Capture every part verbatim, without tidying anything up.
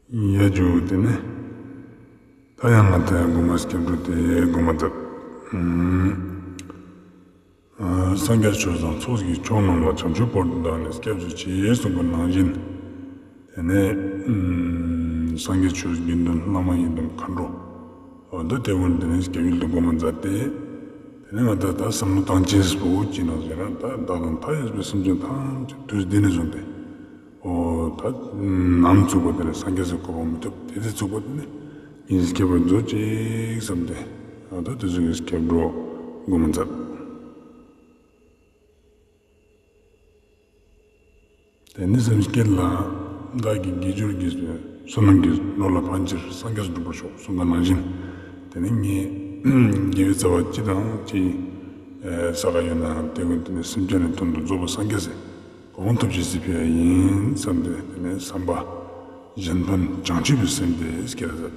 ཡ་ཇུ་དེ་ནས། ད་ཡང་ང་ཏང་མགོ་མ་སྐྱབས་འགྲོ་དེ་མགོ་མ་མཛད། ཨ་སངས་རྒྱས་ཆོས་དང་ཚོགས་ཀྱི་མཆོག་རྣམས་ལ། བྱང་ཆུབ་བར་དུ་བདག་ནི་སྐྱབས་སུ་མཆི་གསུངས་པ་ནང་བཞིན། དེ་ནས་ཨ་སངས་རྒྱས་ཆོས་དགེ་འདུན་བླ་མ་ཡི་དམ་མཁའ་འགྲོ། འོ་ད་དེ་ཀུན་དེ་ནས་སྐྱབས་ཡུལ་དུ་མགོ་མ་མཛད་དེ། དེ་ནས་ང་ཏང་ད་བསམ་བློ་བཏང་ཅེས་པོ་ཅི་ནོག་ཟེར་ན། ད་བདག་དང་མཐའ་ཡས་པའི་སེམས་ཅན་ཐམས་ཅད་དུས་འདི་ནས་བཟུང་སྟེ། འོ་ད་ནམ་ཚུགས་པ་དེ་ནས་སངས་རྒྱས་སུ་གོ་འཕང་མི་ཐོབ། དེ་དུས་ཚུགས་པ་དེ་ནས་ཉིད་སྐྱེ་བར་མཛོད་ཅིག་བསམ་སྟེ། འོ་ད་དེ་ཚོ་གི་སྐྱབས་འགྲོ་མགོ་མ་མཛད། དེ་ནས་སེམས་བསྐྱེད་ལ། བདག་གིས་དགེ་སྦྱོར་གྱི་བསོད་ནམས་ཀྱི་བློ་ལ་ཕན་ཕྱིར་སངས་རྒྱས་སུ་འགྲུབ་པར་ཤོག་གསུངས་པ་ནང་བཞིན། དེ་ནས་ངས་དགེ་བའི་རྩ་བ་ཅི་དང་ཅི་བསགས་ཡོད་ན་དེ་ཀུན་དེ་ནས་སེམས་ཅན་ནི་དོན་དུ་རྫོགས་པ་སངས་རྒྱས་སི་གོ་འཕང་ཐོབ་ཅེས་སི་ཕིའ་ཡིན་བསམ་སྟེ། དེ་ནས་བསམ་པ་གཞན་ཕན་བྱང་ཆུབ་པའི་སེམས་དེ་བསྐྱེད་ད་མཛད།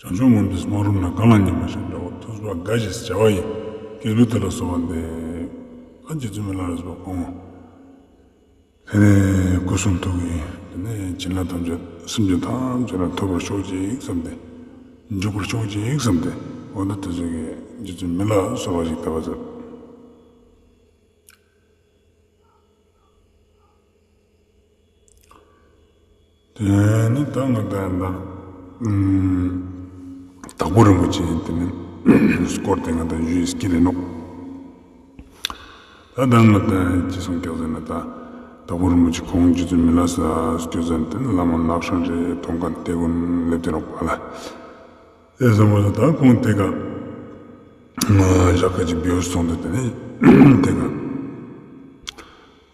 བྱང་ཆུབ་མངོན་པའི་སྨོན་ལམ་ནི། གང་ལ་སྙན་པར་ཞུ་བའི་འདྲ་བོ། ཐུབ་པ་དགའ་ཞེས་བྱ་བ་ཡི། སྐྱེས་བུ་དེ་ལ་གསོལ་བ་འདེབས། ཨ་རྗེ་བཙུན་མི་ལ་རས་པ་ཁོང་དེ་ནས་སྐུ་གསུང་ཐུགས་ཀྱི་དེ་ནས་བྱིན་རླབས་ཐམས་ཅད་སེམས་ཅན་ཐམས་ཅད་ལ་ཐོབ་པར་ཤོག་ཅིག་བསམ་སྟེ། འཇུག་པར་ཤོག་ཅིག་བསམ་སྟེ། འོ་ན་དེ་ཚོ་གི་རྗེ་བཙུན་མི་ལ་གསོལ་བ་ཞིག་བཏབ་པ་ཟེར། དེ་ནས་ད་ང་ཏང་ད་དྭགས་པོ་རིན་པོ་ཆེ་དེ་ནས་སྐོར་དེ་ང་ཏང་ཞུས་སྐྱིད་ལེ་ནོག་ད་ད་ང་ཏང་ཅི་སོང་ཀྱག་ཟེར་ན། ད་དྭགས་པོ་རིན་པོ་ཆེ་ཁོང་རྗེ་བཙུན་མི་ལ་ས་སྐྱོད་ཟེར་ན། དེ་ནས་བླ་མ་ནག་ཧྲན་རེ་ཐོང་ཁན་དེ་ཀུན་སླེབས་ཏེ་ནོག་པ་ལ། དེ་སོང་པ་ད་ཁོང་དེ་ཀ་ཞག་ཁ་ཅིག་བེའུ་སོང་སྟེ། དེ་ནས་དེ་ཀ་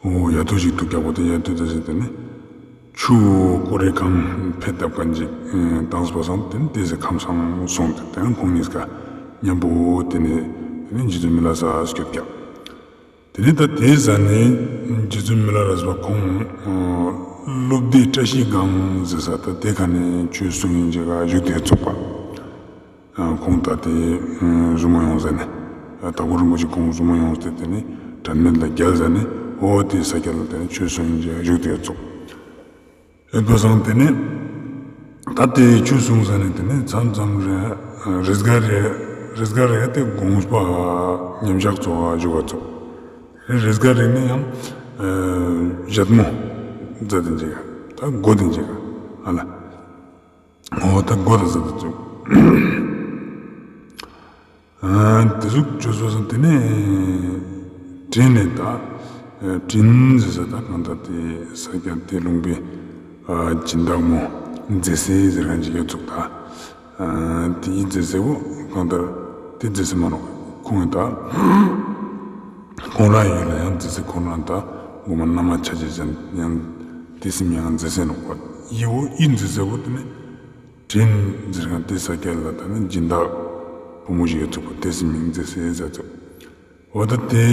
འོ་ཡ་ཐུ་ཞིག་ཐུག་ཀྱག་པོ་དེ། ཡ་ཐུ་དེ་ཟེར་དེ་ནས་ཆུ་ཀོ་རེ་ཁམ་ཕེ་བཏབ་ཁན་ཅིག་བཏང་སོང་པ་སང་། དེ་ནས་དེ་ཟེར་ཁམས་སང་སོང་སྟེ། དེ་ནས་ཁོང་གཉིས་ཀ་མཉམ་པོ་དེ་ནས་དེ་ནས་རྗེ་བཙུན་མི་ལ་ས་སྐྱོད་ཀྱག་དེ་ནས་ད་དེ་ཟ་ནས་རྗེ་བཙུན་མི་ལ་རས་པ་ཁོང་ཀླུ་སྡེ་བཀྲ་ཤིས་སྒང་ཟེར་ས་ད་དེ་ཀ་ནས་ཆོས་གསུང་ཡིན་ཅིག་ག་བཞུགས་ཏེ་ཚུགས་པ། ཁོང་ད་དེ་ཟུར་མོ་ཡོང་ཟ་ནས། དྭགས་པོ་རིན་པོ་ཆེ་ཁོང་ཟུར་མོ་ཡོང་སྟེ། དེ་ནས་དྲན་མེད་ལ་རྒྱལ་ཟ་ནས། འོ་དེ་ས་ཀྱད་ལ་དེ་ནས་ཆོས་གསུང་ཡིན་ཅིག་ག་བཞུགས་ཏེ་ཚུགས། ཡོད་པ་སང་དེ་ནས་ད་དེ་ཆོས་གསུང་ཟ་ནས་དེ་ནས་མཚམས་མཚམས་རེ་རེས་འགའ་རེ་རེས་འགའ་རེ་དེ་དགོངས་པ་མཉམ་བཞག་ཚོགས་བཞུགས་པ་ཚུགས། རེས་འགའ་རེ་ནི་ཡང་ཞལ་མོ་མཛད་དེ་ཅིག་ག་ད་མགོ་དེ་ཅིག་ག་ཨ་ལ། འོ་ད་མགོ་ལ་མཛད་དེ་ཚུགས། དེ་ཟུག་ཆོས་གསུང་ཟ་ནས་དེ་ནས་དྲན་ནས་ད་དྲིན་ཟེར་ས་ད་གང་ལྟར་དེ་ས་ཀྱད་དེ་ལུང་པའི་སྦྱིན་བདག་མོ་མཛེས་སེ་ཟེར་ཁན་ཅིག་ཡོད་ཚུགས་ད། དེའི་མཛེས་སེ་བོ་གང་ལྟར་དེ་མཛེས་སེ་མ་ནོག་ཁོང་ད་ཁོང་རང་ཡུལ་ལ་ཡང་མཛེས་སེ། ཁོང་རང་ད་གོ་མ་ན་མ་ཆ་ཅེས་ཡང་དེ་སེམས་ཡང་མཛེས་སེ་ནོག་པ། ཡི་བོ་ཡི་མཛེས་སེ་བོ་དེ་ནས་དྲིན་ཟེར་ཁན་དེ་ས་ཀྱད་ལ་ད་ནི་སྦྱིན་བདག་བུ་མོ་ཞིག་ཡོད་ཚུགས་པ། དེ་སེམས་མིང་མཛེས་སེ་ཟེར་ཚུགས། འོ་ད་དེ་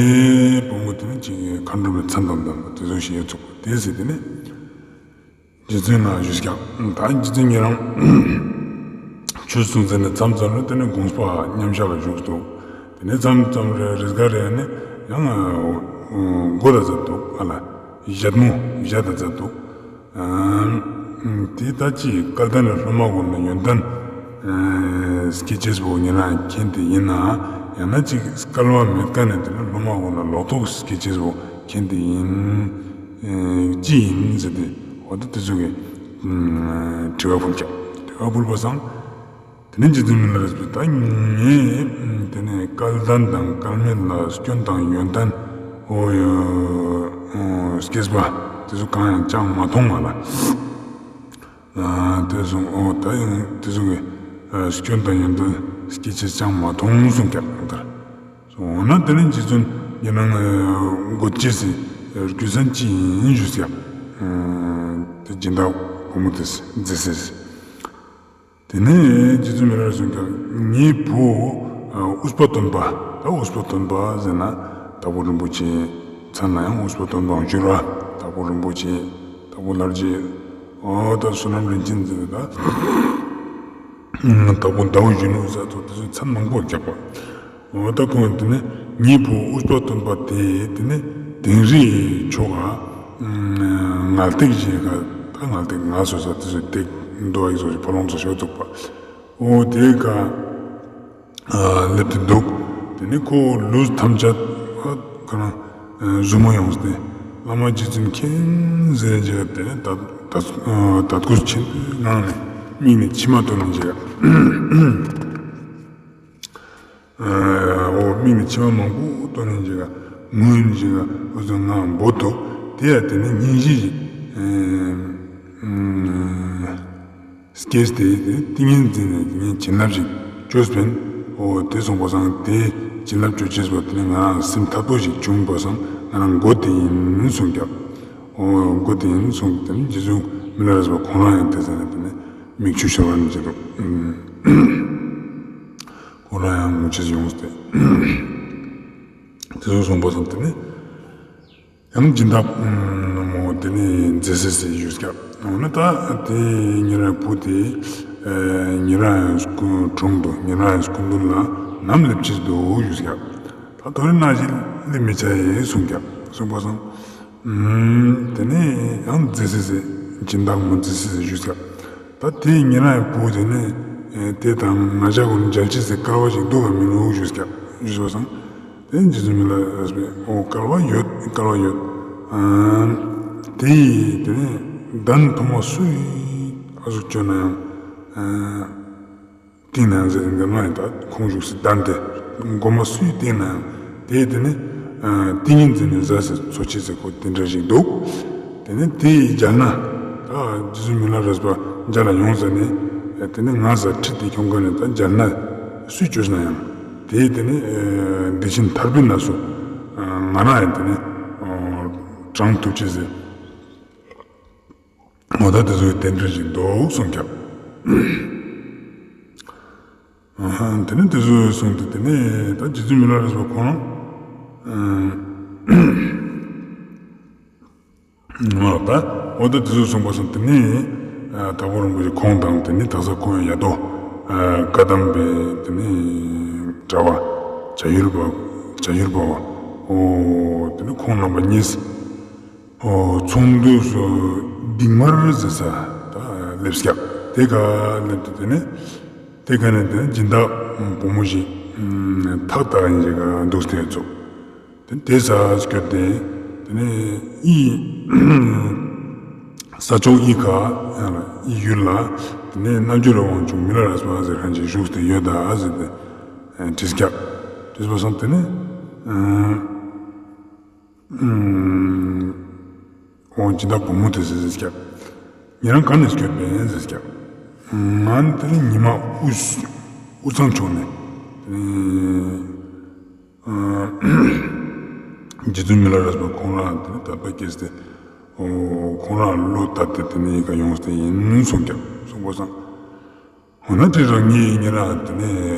བུ་མོ་དེ་ནི་ཅིག་མཁའ་འགྲོ་མའི་མཚན་དང་ལྡན་པ་དེ་ཚོ་ཞིག་ཡོད་ཚུགས་པ། དེ་ཟེར་དེ་ནི་རྗེ་བཙུན་ལ་ཞུས་ཀྱག་ད་རྗེ་བཙུན་ཉེ་རང་ཆོས་གསུང་ཟེར་ནས་མཚམས་མཚམས་ལ་དེ་ནི་དགོངས་པ་མཉམ་བཞག་ལ་བཞུགས་འདུག་དེ་ནས་མཚམས་མཚམས་རེ་རེས་འགའ་རེ་ནི་ཡང་མགོ་ལ་མཛད་འདུག་ཨ་ལ་ཞལ་མོ་ཞལ་ལ་མཛད་འདུག་དེ་ད་ཅི་སྐལ་ལྡན་ལ་སློབ་མ་ཀུན་ལ་ཡོན་ཏན་སྐྱེ་ཅེས་པོ་ཉེ་རང་མཁྱེན་ཏེ་ཡིན་ན། ཡང་ན་ཅིག་སྐལ་བ་མེད་ཀ་ནས་དེ་ནི་སློབ་མ་ཀུན་ལ་ལོག་རྟོག་སྐྱེ་ཅེས་པོ་མཁྱེན་ཏེ་ཡིན། ཅི་ཡིན་ཟེར་ཏེ་འོ་ད་དེ་ཚོ་གི་དྲི་བ་ཕུལ་ཀྱག་དྲི་བ་ཕུལ་བ་སང་དེ་ནས་རྗེ་བཙུན་མི་ལ་རས་པས་ད་ངས་དེ་ནས་སྐལ་ལྡན་དང་སྐལ་མེད་ལ་སྐྱོན་དང་ཡོན་ཏན་འོ་ཡོ་སྐྱེས་པ་དེ་ཚོ་གང་ཡང་ཅང་མ་མཐོང་ང་ལ། དེ་གསུངས། འོ་ད་ཡང་དེ་ཚོ་གི་སྐྱོན་དང་ཡོན་ཏན་སྐྱེ་ཅེས་ཅང་མ་མཐོང་གསུངས་ཀྱག་ད། འོ་ན་དེ་ནས་རྗེ་བཙུན་ཉེ་རང་འགོད་ཅེས་སི་རྒྱུ་མཚན་ཅི་ཡིན་ཞུས་ཀྱག་དེ་སྦྱིན་བདག་བུ་མོ་དེས་མཛེས་སེ། དེ་ནས་རྗེ་བཙུན་མི་ལ་རས་པས་ཀྱང་ངའི་བུ་ཨུཏྤ་སྟོན་པ། ད་ཨུཏྤ་སྟོན་པ་ཟེར་ན་དྭགས་པོ་རིན་པོ་ཆེ་མཚན་ལ་ཡང་ཨུཏྤ་སྟོན་པའང་ཞུ་ར། དྭགས་པོ་རིན་པོ་ཆེ་དྭགས་པོ་ལྷ་རྗེ་འོ་ད་བསོད་ནམས་རིན་ཆེན་ཟེར་ད་དྭགས་པོ་ཟླ་བ་གཞོན་ནུ་ཟེར་ཚོ་དེ་ཚོ་མཚན་མང་པོ་རྒྱག་པ། འོ་ད་ཁོང་དེ་ནས་ངའི་བུ་ཨུཏྤ་སྟོན་པ་དེ་དེ་ནས་དེ་ དིང་རི་ཕྱོགས་ཀ་ངལ་སྟེགས་ཤིག་ག་ད་ངལ་སྟེགས་ངལ་གསོ་ས་དེ་ཚོ་སྟེགས་འདུག་ཨ་ཡིག་ཚོགས་ཤིག་ཕོ་ལོང་ཚོགས་ཤིག་འདུག་པ། འོ་དེ་ཀ་སླེབས་ཏེ་འདུག་དེ་ནས་ཁོ་ལུས་ཐམས་ཅད་ཁོ་རང་ཟུར་མོ་ཡོངས་ཏེ་བླ་མ་རྗེ་བཙུན་མཁྱེན་ཟེར་ཅིག་དེ་ནས་དད་དད་གུས་ཆེན་པོའི་ངང་ནས་མིག་ནས་མཆི་མ་བཏོན་ནས་ཅིག་འོ་མིག་ནས་མཆི་མ་མང་པོ་བཏོན་ནས་ཅིག་ངུ་ཡིན་ཅིག་འོ་ཙམ་ངང་འབོད་དོ། དེ་ཡང་དེ་ནས་སྙིང་རྗེ་ཞིག་སྐྱེས་ཏེ་ཏིང་ངེ་འཛིན་ནི་བྱིན་རླབས་ཤིག་བཅོས་པས། འོ་དེ་སོང་པ་སང་དེ་བྱིན་རླབས་བཅོས་ཅེས་པོ་དེ་ནི་ང་རང་སེམས་ཐག་པོ་ཞིག་བྱུང་པ་སང་ང་རང་མགོ་དེ་ཡིན་གསུངས་ཀྱག་འོ་མགོ་དེ་ཡིན་གསུངས་ཏེ་ནི་རྗེ་བཙུན་མི་ལ་རས་པ་ཁོང་རང་ཡང་དེ་ཟ་ནས་དེ་ནི་མིག་ཆུ་ཤོར་བ་ནི་བྱེད་དོ། ཁོང་རང་ཡང་ངུ་ཅེས་ཡོངས་ཏེ་དེ་ཚོ་སོང་པ་སང་དེ་ནི། ཡང་སྦྱིན་བདག་མོ་དེ་ནི་མཛེས་སེ་སེ་ཞུས་ཀྱག་འོ་ན་ད་དེ་ཉེ་རང་བུ་དེ་ཉེ་རང་ཡང་སྐུ་དྲུང་དུ་ཉེ་རང་ཡང་སྐུ་མདུན་ལ་ནམ་སླེབས་ཅེས་འདུག་ཞུས་ཀྱག་ད་དོ་རེ་ནང་བཞིན་སླེབས་མི་བྱ་ཡེ་གསུངས་ཀྱག་གསུངས་པ་སང་དེ་ནི་ཡང་མཛེས་སེ་སེ་སྦྱིན་བདག་མོ་མཛེས་སེ་སེ་ཞུས་ཀྱག་ད་དེ་ཉེ་རང་བུ་དེ་ནི་དེ་དང་ང་ཅག་གུན་མཇལ་ཅེས་སི་སྐལ་བ་ཞིག་འདུག་ག་མི་འདུག་ཞུས་ཀྱག་ཞུས་པ་སང་། དེ་རྗེ་བཙུན་མི་ལ་རས་པས་འོ་སྐལ་བ་ཡོད་སྐལ་བ་ཡོད། ཨ་དེ་ཡི་དེ་ནས་གདན་ཐོག་མ་སུ་ཡིས་ཨ་ཟུག་བཅོས་ན་ཡང་ཨ་བཏིང་ན་ཡང་ཟེར་ཏེ་འདི་མ་ཡིན་ད་ཁོང་བཞུགས་སའི་གདན་དེ་མགོ་མ་སུ་ཡིས་བཏིང་ན་ཡང་དེ་དེ་ནས་ཨ་ཏིང་ངེ་འཛིན་ནི་ཟ་ཟེར་འཚོ་ཅེས་ཟེར་ཁོ་དེ་འདྲ་ཞིག་འདུག་དེ་ནས་དེ་ཡི་མཇལ་ན་ད་རྗེ་བཙུན་མི་ལ་རས་པ་མཇལ་ལ་ཡོང་ཟ་ནས་དེ་ནས་ང་ཟ་ཁྲིད་དེ་ཁྱོང་ཀ་ནས་ད་མཇལ་ན་སུས་བཅོས་ན་ཡང་། དེ་དེ་ནི་ཨ་འདི་ཕྱི་ཐར་པའི་གནས་སུ་ཨ་ང་རང་ཡང་དེ་ནི་ཨ་དྲང་ཐུབ་ཅེས་ཟེར། འོ་ད་དེ་ཚོའི་རྟེན་འབྲེལ་ཞིག་འདུག་གསུངས་ཀྱག་ཨ་དེ་ནི་དེ་ཚོའི་གསུངས་ཏེ་དེ་ནི་ད་རྗེ་བཙུན་མི་ལ་རས་པ་ཁོང་རང་ཨ། མ་ད་འོ་ད་དེ་ཚོ་གསུངས་པ་སང་དེ་ནས་ཨ་དྭགས་པོ་རིན་པོ་ཆེ་ཁོང་དང་དེ་ནས་དག་ས་ཁོང་ཡང་ཡ་དོ་ཨ་བཀའ་གདམས་པའི་དེ་ནས་གྲྭ་པ་བྱ་ཡུལ་པ་བྱ་ཡུལ་པ་བ་འོ་དེ་ནས་ཁོང་རྣམ་པ་གཉིས་འོ་ཚོགས་འདུ་སུ་སྡིག་དམར་ཟེར་ས་ད་སླེབས་ཀྱག་དེ་ག་སླེབས་ཏེ་དེ་ནས་དེ་ག་ནས་དེ་ནས་སྦྱིན་བདག་བུ་མོ་ཞིག་ཐག་ད་ཡིན་ཞིག་འདུག་སྟེ་ཚོ། དེ་དེ་ས་སྐྱོད་དེ་དེ་ནས་ཨི་ས་ཕྱོགས་ཨི་ཁ་ཡང་ལ་ཨི་ཡུལ་ལ་དེ་ནས་རྣལ་འབྱོར་རི་དབང་ཕྱུག་མི་ལ་རས་པ་ཟེར་མཁན་ཅིག་བཞུགས་ཏེ་ཡོད་ད་ཟེར་ཏེ་དྲིས་ཀྱག་དྲིས་པ་སང་དེ་ནས་འོ་སྦྱིན་བདག་བུ་མོ་དེ་ཟེར་ཟེར་ཀྱག་ཉེ་རང་ག་ནས་སྐྱོད་པས་ཟེར་ཀྱག་ང་དེ་ནས་ཉི་མ་དབུས་དབུས་གཙང་ཕྱོགས་ནས་དེ་ནས། རྗེ་བཙུན་མི་ལ་རས་པ་ཁོང་རང་དེ་ནི་དད་པ་སྐྱེས་ཏེ་ཁོང་རང་བློ་དད་དེ་དེ་ནི་ཡི་ག་ཡོངས་ཏེ་ཡིན་གསུངས་ཀྱག་གསུངས་པ་སང་། འོ་ན་དེ་རང་ཉིད་ཉེ་རང་དེ་ནི་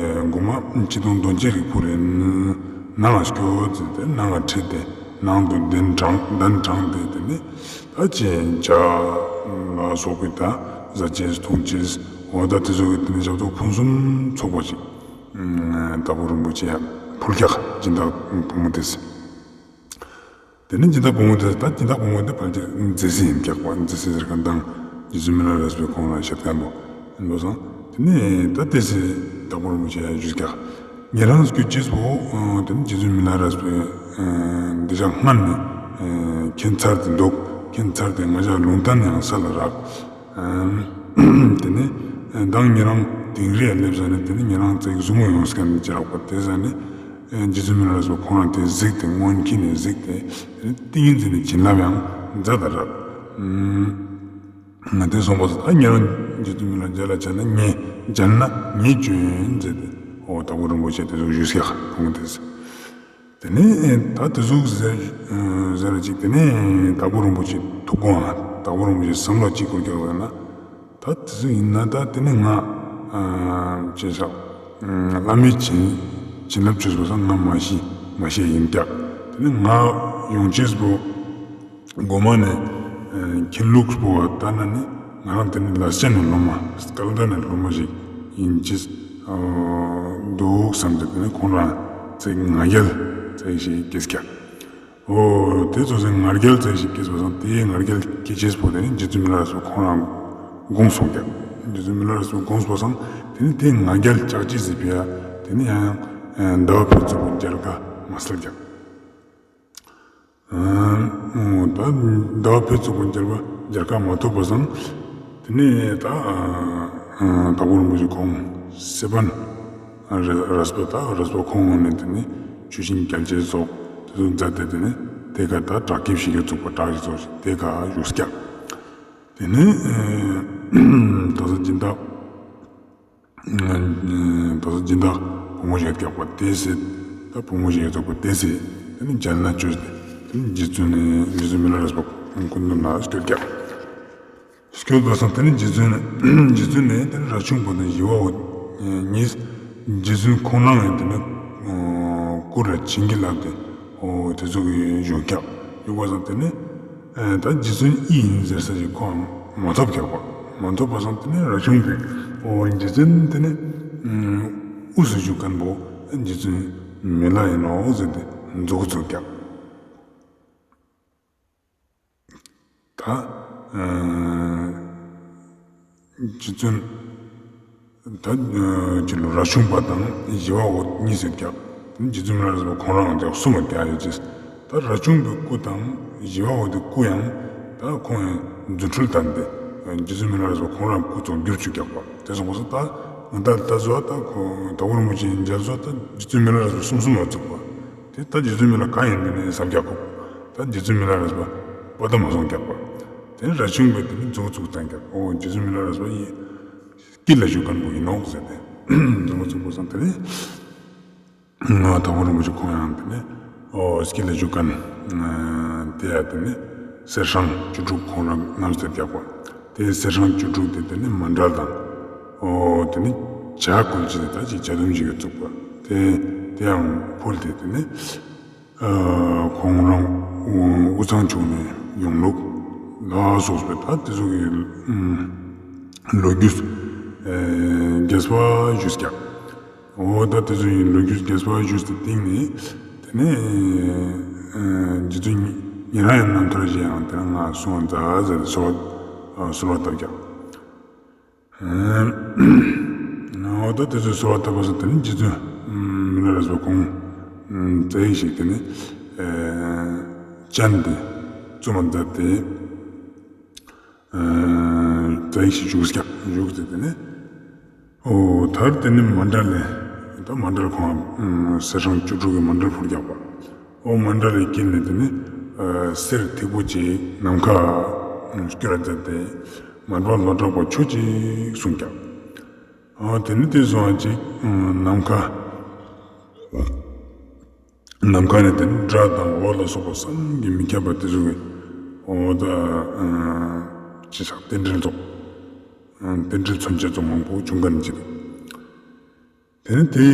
མགོ་མ་ཅི་དང་དོན་ཅི་རིགས་ཕུར་རེ་ནང་སྐྱོད་ཟེར་ཏེ་ནང་ཁྲིད་དེ་ནང་དུ་གདན་དྲངས་གདན་དྲངས་ཏེ་དེ་ནི་ད་ཅི་ཇ་ལ་སོགས་པའི་ད་ཟ་ཅེས་འཐུང་ཅེས་འོ་ད་དེ་ཚོ་གི་དེ་ནི་ཞབས་ཏོག་ཕུན་སུམ་ཚོགས་པ་ཅིག་དྭགས་པོ་རིན་པོ་ཆེ་ཕུལ་ཀྱག་སྦྱིན་བདག་བུ་མོ་དེས། དེ་ནས་སྦྱིན་བདག་བུ་མོ་དེས་ད་སྦྱིན་བདག་བུ་མོ་དེ་ཕལ་ཆེར་མཛེས་སེ་ཡིན་ཀྱག་པ། མཛེས་སེ་ཟེར་མཁན་དང་རྗེ་བཙུན་མི་ལ་རས་པའི་ཁོང་ལ་བཤད་མཁན་པོ་ཡིན་པ་སང་། དེ་ནས་ད་དེ་སེ་དྭགས་པོ་རིན་པོ་ཆེ་ཡང་ཞུས་ཀྱག་ཉེ་རང་སྐྱོད་ཅེས་པོ་དེ་ནས་རྗེ་བཙུན་མི་ལ་རས་པའི་འདི་ཅག་སྔར་ནས་མཁྱེན་ཚར་ཏེ་འདུག་མཁྱེན་ཚར་ཏེ་ང་ཅག་ལུང་བསྟན་ཡང་ས་ལ་རག་དེ་ནས་མདང་ཉེ་རང་དིང་རི་ཡ་སླེབས་ས་ནས་དེ་ནས་ཉེ་རང་ཙིག་ཟུར་མོ་ཡོངས་མཁན་ཅིག་རག་པ་དེ་ས་ནས་རྗེ་བཙུན་མི་ལ་རས་པ་ཁོང་རང་དེ་གཟིགས་ཏེ་སྔོན་ཁྱི་ནས་གཟིགས་ཏེ་ཏིང་ངེ་འཛིན་ནི་བྱིན་རླབས་ཡང་མཛད་ད་རག་ང་དེ་སོང་པ་ས་ད་ཉེ་རང་རྗེ་བཙུན་མི་ལ་མཇལ་ལ་བྱ་ན་ངས་མཇལ་ན་ངས་བྱོན་མཛད་དེ་འོ་དྭགས་པོ་རིན་པོ་ཆེ་དེ་ཟུག་ཞུས་ཀྱག་ཁོང་དེ། དེ་ནས་ད་དེ་ཟུག་ཟེར་ཟེར་ཅིག་དེ་ནས་དྭགས་པོ་རིན་པོ་ཆེ་ཐུགས་དགོངས་ཨ་དྭགས་པོ་རིན་པོ་ཆེ་བསམ་བློ་ཅིག་འཁོར་ཀྱག་ལ་ན། ད་དེ་ཟུག་ཡིན་ན་ད་དེ་ནས་ང་ཅི་ཟེར་བླ་མའི་བྱིན་བྱིན་རླབས་བཅོས་པ་སང་ང་མ་ཤི་མ་ཤི་ཡིན་ཀྱག་དེ་ནས་ང་ཡོང་ཅེས་པོ་མགོ་མ་ནས་མཁྱེན་ལུགས་པོ་བ་ལྟ་ན་ནི་ང་རང་དེ་ནི་ལ་རྒྱ་ནས་སློབ་མ་སྐལ་ལྡན་ནས་སློབ་མ་ཞིག་ཡིན་ཅེས་འདུག་བསམ་སྟེ་དེ་ནས་ཁོང་རང་ཚིག་ང་རྒྱལ་ཚིག་ཞིག་སྐྱེས་ཀྱག་འོ་དེ་ཙོགས་སེ་ང་རྒྱལ་ཙ་ཞིག་སྐྱེས་པ་སང་དེའི་ང་རྒྱལ་སྐྱེ་ཅེས་པོ་དེ་ནི་རྗེ་བཙུན་མི་ལ་རས་པ་ཁོང་རང་དགོངས་སོང་ཀྱག། རྗེ་བཙུན་མི་ལ་རས་པ་དགོངས་པ་སང་དེ་ནི་དེ་ང་རྒྱལ་ལྕགས་ཅེས་སི་ཕི་ཡ་དེ་ནི་ཡང་ཡང་ཟླ་བ་ཕུད་ཙོགས་པོ་མཇལ་ཁ་མ་སལ་ཀྱག། ཨ་ད་ཟླ་བ་ཕུད་ཙོགས་པོ་མཇལ་ཁ་མ་ཐོབ་པ་སང་དེ་ནི་ད་དྭགས་པོ་རིན་པོ་ཆེ་ཁོང་སེ་བན་རས་པ་ད་རས་པ་ཁོང་ངོ་ནས་དེ་ནི་ཆུ་ཤིང་རྒྱ་ཆེ་སོགས་དེ་ཚོ་མཛད་དེ་དེ་ནི་དེ་ཀ་ད་བྲག་སྐྱིབས་ཤིག་གི་བཙུགས་པ་བྲག་ཞིག་བཙུགས་ཤིག་དེ་ཀ་བཞུགས་ཀྱག། དེ་ནི་ཨ་དྭགས་པོ་སྦྱིན་བདག་དྭགས་པོ་སྦྱིན་བདག་བུ་མོ་ཞིག་ཡོད་ཀྱག་པ་དེ་སེ་ད་བུ་མོ་ཞིག་ཡོད་ཀྱག་པ་དེ་སེ་དེ་ནི་མཇལ་ན་བཅོས་ཏེ་དེ་ནི་རྗེ་བཙུན་ནི་རྗེ་བཙུན་མི་ལ་རས་པ་སྐུ་མདུན་ན་སྐྱོད་ཀྱག། སྐྱོད་པ་སང་དེ་ནི་རྗེ་བཙུན་རྗེ་བཙུན་ནི་དེ་ནི་རས་ཆུང་པ་དང་ཞི་བ་འོ་གཉིས་རྗེ་བཙུན་ཁོང་རང་ཡང་དེ་ནི་སྐུ་ར་བྱིན་གྱིས་བརླབས་ཏེ་འོ་དེ་ཚོ་གི་བཞུགས་ཀྱག། བཞུགས་པ་སང་དེ་ནི་ད་རྗེ་བཙུན་ཨི་ཡིན་ཟེར་ས་ཞིག་ཁོང་མ་ཐོབ་ཀྱག་པ། མ་ཐོབ་པ་སང་དེ་ནི་རས་ཆུང་པས་འོ་རྗེ་བཙུན་དེ་ནི་དབུས་སུ་བཞུགས་མཁན་པོ་རྗེ་བཙུན་མི་ལ་ཡིན་ནོག་ཟེར་ཏེ་མཛུབ་གུ་བཙུགས་ཀྱག། ད་ཨ་རྗེ་བཙུན་ད་ཨ་ཅི་ལོ་རས་ཆུང་པ་དང་ཞི་བ་འོ་གཉིས་ཡོད་ཀྱག། རྗེ་བཙུན་མི་ལ་རས་པ་ཁོང་རང་ཀྱང་གསུམ་མ་དེ་ཡོད་ཅེས། ད་རས་ཆུང་པའི་སྐུ་དང་ཞི་བ་འོ་དེ་སྐུ་ཡང་ད་ཁོང་ཡང་རྫུ་འཕྲུལ་བསྟན་ཏེ་རྗེ་བཙུན་མི་ལ་རས་པ་ཁོང་རང་སྐུ་ཙོགས་འགྱུར་བཅུག་ཀྱག་པ། དེ་སོང་པ་སང་ད་ང་ད་ད་བཟོ་ད་ཁོ་དྭགས་པོ་རིན་པོ་ཆེ་མཇལ་བཟོ་ད་རྗེ་བཙུན་མི་ལ་རས་པ་གསུམ་གསུམ་མ་བཙུགས་པ། དེ་ད་རྗེ་བཙུན་མི་ལ་གང་ཡིན་མིན་ནི་བསམ་རྒྱག་གོ། ད་རྗེ་བཙུན་མི་ལ་རས་པ་པ་ད་མ་སོང་རྒྱག་པ། དེ་ནི་རས་ཆུང་པས་དེ་ནི་མཛུབ་གུ་བཙུགས་བཏང་རྒྱག། འོ་རྗེ་བཙུན་མི་ལ་རས་པ་ཡི་དཀྱིལ་ལ་བཞུགས་མཁན་པོ་ཡིན་ནོག་ཟེར་ཏེ་མཛུབ་གུ་བཙུགས་པ་སང་དེ་ནི་ང་དྭགས་པོ་རིན་པོ་ཆེ་ཁོང་ཡང་དེ་ནི་འོ་དཀྱིལ་ལ་བཞུགས་མཁན་དེ་ཡང་དེ་ནི་གསེར་སྲང་བཅུ་དྲུག་ཁོང་རང་བསྣམས་ཏེ་རྒྱག་པ། དེ་གསེར་སྲང་བཅུ་དྲུག་དེ་དེ་ནི་མཎྜལ་དང་འོ་དེ་ནི་ཇ་བསྐོལ་ཅེས་དེ་ད་ཅིག་ཇ་དུམ་ཞིག་གི་བཙུགས་པ། དེ་དེ་ཡང་ཕུལ་ཏེ་དེ་ནི་ཨ་ཁོང་རང་དབུས་གཙང་ཕྱོགས་ནས་ཡོང་ལུགས་ལ་སོགས་པའི་ད་དེ་ཚོ་གི་ལོ་རྒྱུས་ཨ་རྒྱས་པ་ཞུས་ཀྱག། འོ་ད་དེ་ཚོ་ཡི་ལོ་རྒྱུས་རྒྱས་པ་ཞུས་ཏེ་སྟེང་ནས་དེ་ནས་ཨ་རྗེ་བཙུན་ཉེ་རང་ཡང་རྣམ་ཐར་ཞིག་ཡང་དེ་ན་ང་གསུང་བ་མཛད་ཟེར་ཏེ་གསོལ་བ་གསོལ་བ་བཏབ་ཀྱག། འོ་ད་དེ་ཚོའི་གསོལ་བ་བཏབ་པ་སང་དེ་ནི་རྗེ་བཙུན་མི་ལ་རས་པ་ཁོང་རྩ་ཡིག་ཞིག་དེ་ནི་ཨ་ཅན་དེ་བཙུན་མ་མཛད་དེ་ཨ་རྩ་ཡིག་ཞིག་བཞུགས་ཀྱག། བཞུགས་ཏེ་དེ་ནི་འོ་མཐར་དེ་ནི་མཎྜལ་ལས་ད་མཎྜལ་ཁོང་གསེར་སྲང་བཅུ་དྲུག་གི་མཎྜལ་ཕུལ་ཀྱག་པ། འོ་མཎྜལ་ལས་དཀྱིལ་ནས་དེ་ནི་ཨ་གསེར་ཐིག་པོ་ཅིག་ནམ་མཁའ་སྐྱོད་ར་མཛད་དེ། མར་པ་ལོ་དྲག་པོ་མཆོད་ཅིག་གསུངས་ཀྱག། ཨ་དེ་ནི་དེ་སོང་ཅིག་ནམ་མཁའ་ནམ་མཁའ་ནས་དེ་ནི་སྒྲ་དང་འོད་ལ་སོགས་པ་བསམ་གྱིས་མི་ཁྱབ་པ་དེ་ཚོ་གི་འོ་ད་ཅི་ཆག་རྟེན་འབྲེལ་ཚོགས། རྟེན་འབྲེལ་མཚོན་བྱེད་ཚོགས་མང་པོ་བྱུང་ཁན་ཅིག། དེ་ནི་དེ་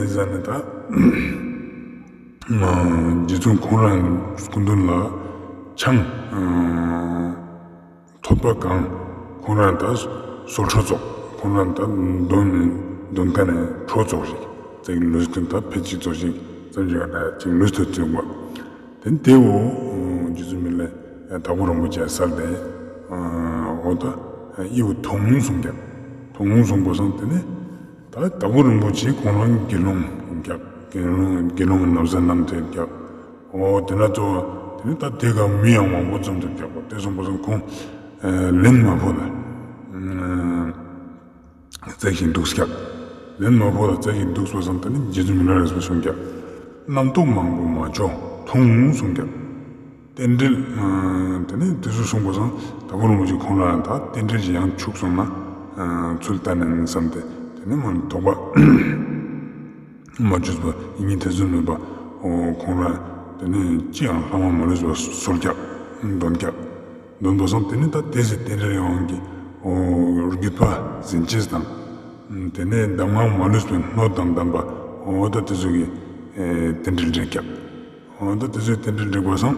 ཟ་ནི་ད་རྗེ་བཙུན་ཁོང་རང་སྐུ་མདུན་ལ་ཆང་ཐོད་པ་གང་ཁོང་རང་ད་སོལ་ཁྲོ་ཙོགས་ཁོང་རང་ད་འདོན་འདོན་ཁན་ནི་ཁྲོ་ཙོགས་ཤིག་ཙེག་ལུས་ཐུན་ད་ཕེ་ཅིག་ཙོགས་ཤིག་ཙམ་ཞིག་ད་ཅིག་ལུས་ཐུན་ཙོགས་པ། དེ་ནི་དེ་འོ་རྗེ་བཙུན་མི་ལ་དྭགས་པོ་རིན་པོ་ཆེ་སལ་ཏེ་འོ་ད་ཨི་བོ་འཐུང་གསུངས་ཀྱག། འཐུང་གསུངས་པ་སང་དེ་ནི་ད་དྭགས་པོ་རིན་པོ་ཆེ་ཁོང་རང་དགེ་སློང་ཡིན་ཀྱག། དགེ་སློང་དགེ་སློང་གི་ན་བཟའ་བསྣམས་ཏེ་ཡོད་ཀྱག། འོ་དེ་ན་གཙོ་བོ་དེ་ནི་ད་དེ་ག་མི་ཡང་མང་པོ་འཛོམས་ཏེ་ཡོད་ཀྱག་པ། དེ་སོང་པ་སང་ཁོང་ལན་མ་ཕོག་ལ་རྩེགས་ཤིང་འདུག་ཀྱག། ལན་མ་ཕོག་ལ་རྩེགས་ཤིང་འདུག་པ་སང་དེ་ནི་རྗེ་བཙུན་མི་ལ་རས་པས་གསུངས་ཀྱག། རྣམ་རྟོག་མང་པོ་མ་བྱོ་འཐུང་གསུངས་ཀྱག། རྟེན་འབྲེལ། དེ་ནས་དེ་ཚོ་གསུངས་པ་སང་དྭགས་པོ་རིན་པོ་ཆེ་ཁོང་རང་ད་རྟེན་འབྲེལ་ཞིག་ཡང་འཆུགས་སོང་ན་ཚུལ་ལྟ་ནས་བསམ་སྟེ་དེ་ནས་མ་དོགས་པ་མ་བཅོས་པ་ཡིད་གཉིས་ཐེ་ཚོམ་མེད་པ་ཁོང་རང་དེ་ནས་ཅི་ཡང་ལྷག་མ་མ་ལུས་པ་གསོལ་ཀྱག། འདོན་ཀྱག། འདོན་པ་སང་དེ་ནས་ད་དེ་ཚེ་རྟེན་འབྲེལ་ཡོང་གི་རྒྱུད་པ་ཟིན་ཅེས་དང་དེ་ནས་གདམས་ངག་མ་ལུས་པའི་སྣོད་དང་ལྡན་པ་འོ་ད་དེ་ཚོ་གི་རྟེན་འབྲེལ་འགྲིག་ཀྱག། འོ་ད་དེ་ཚོའི་རྟེན་འབྲེལ་འགྲིག་པ་སང་།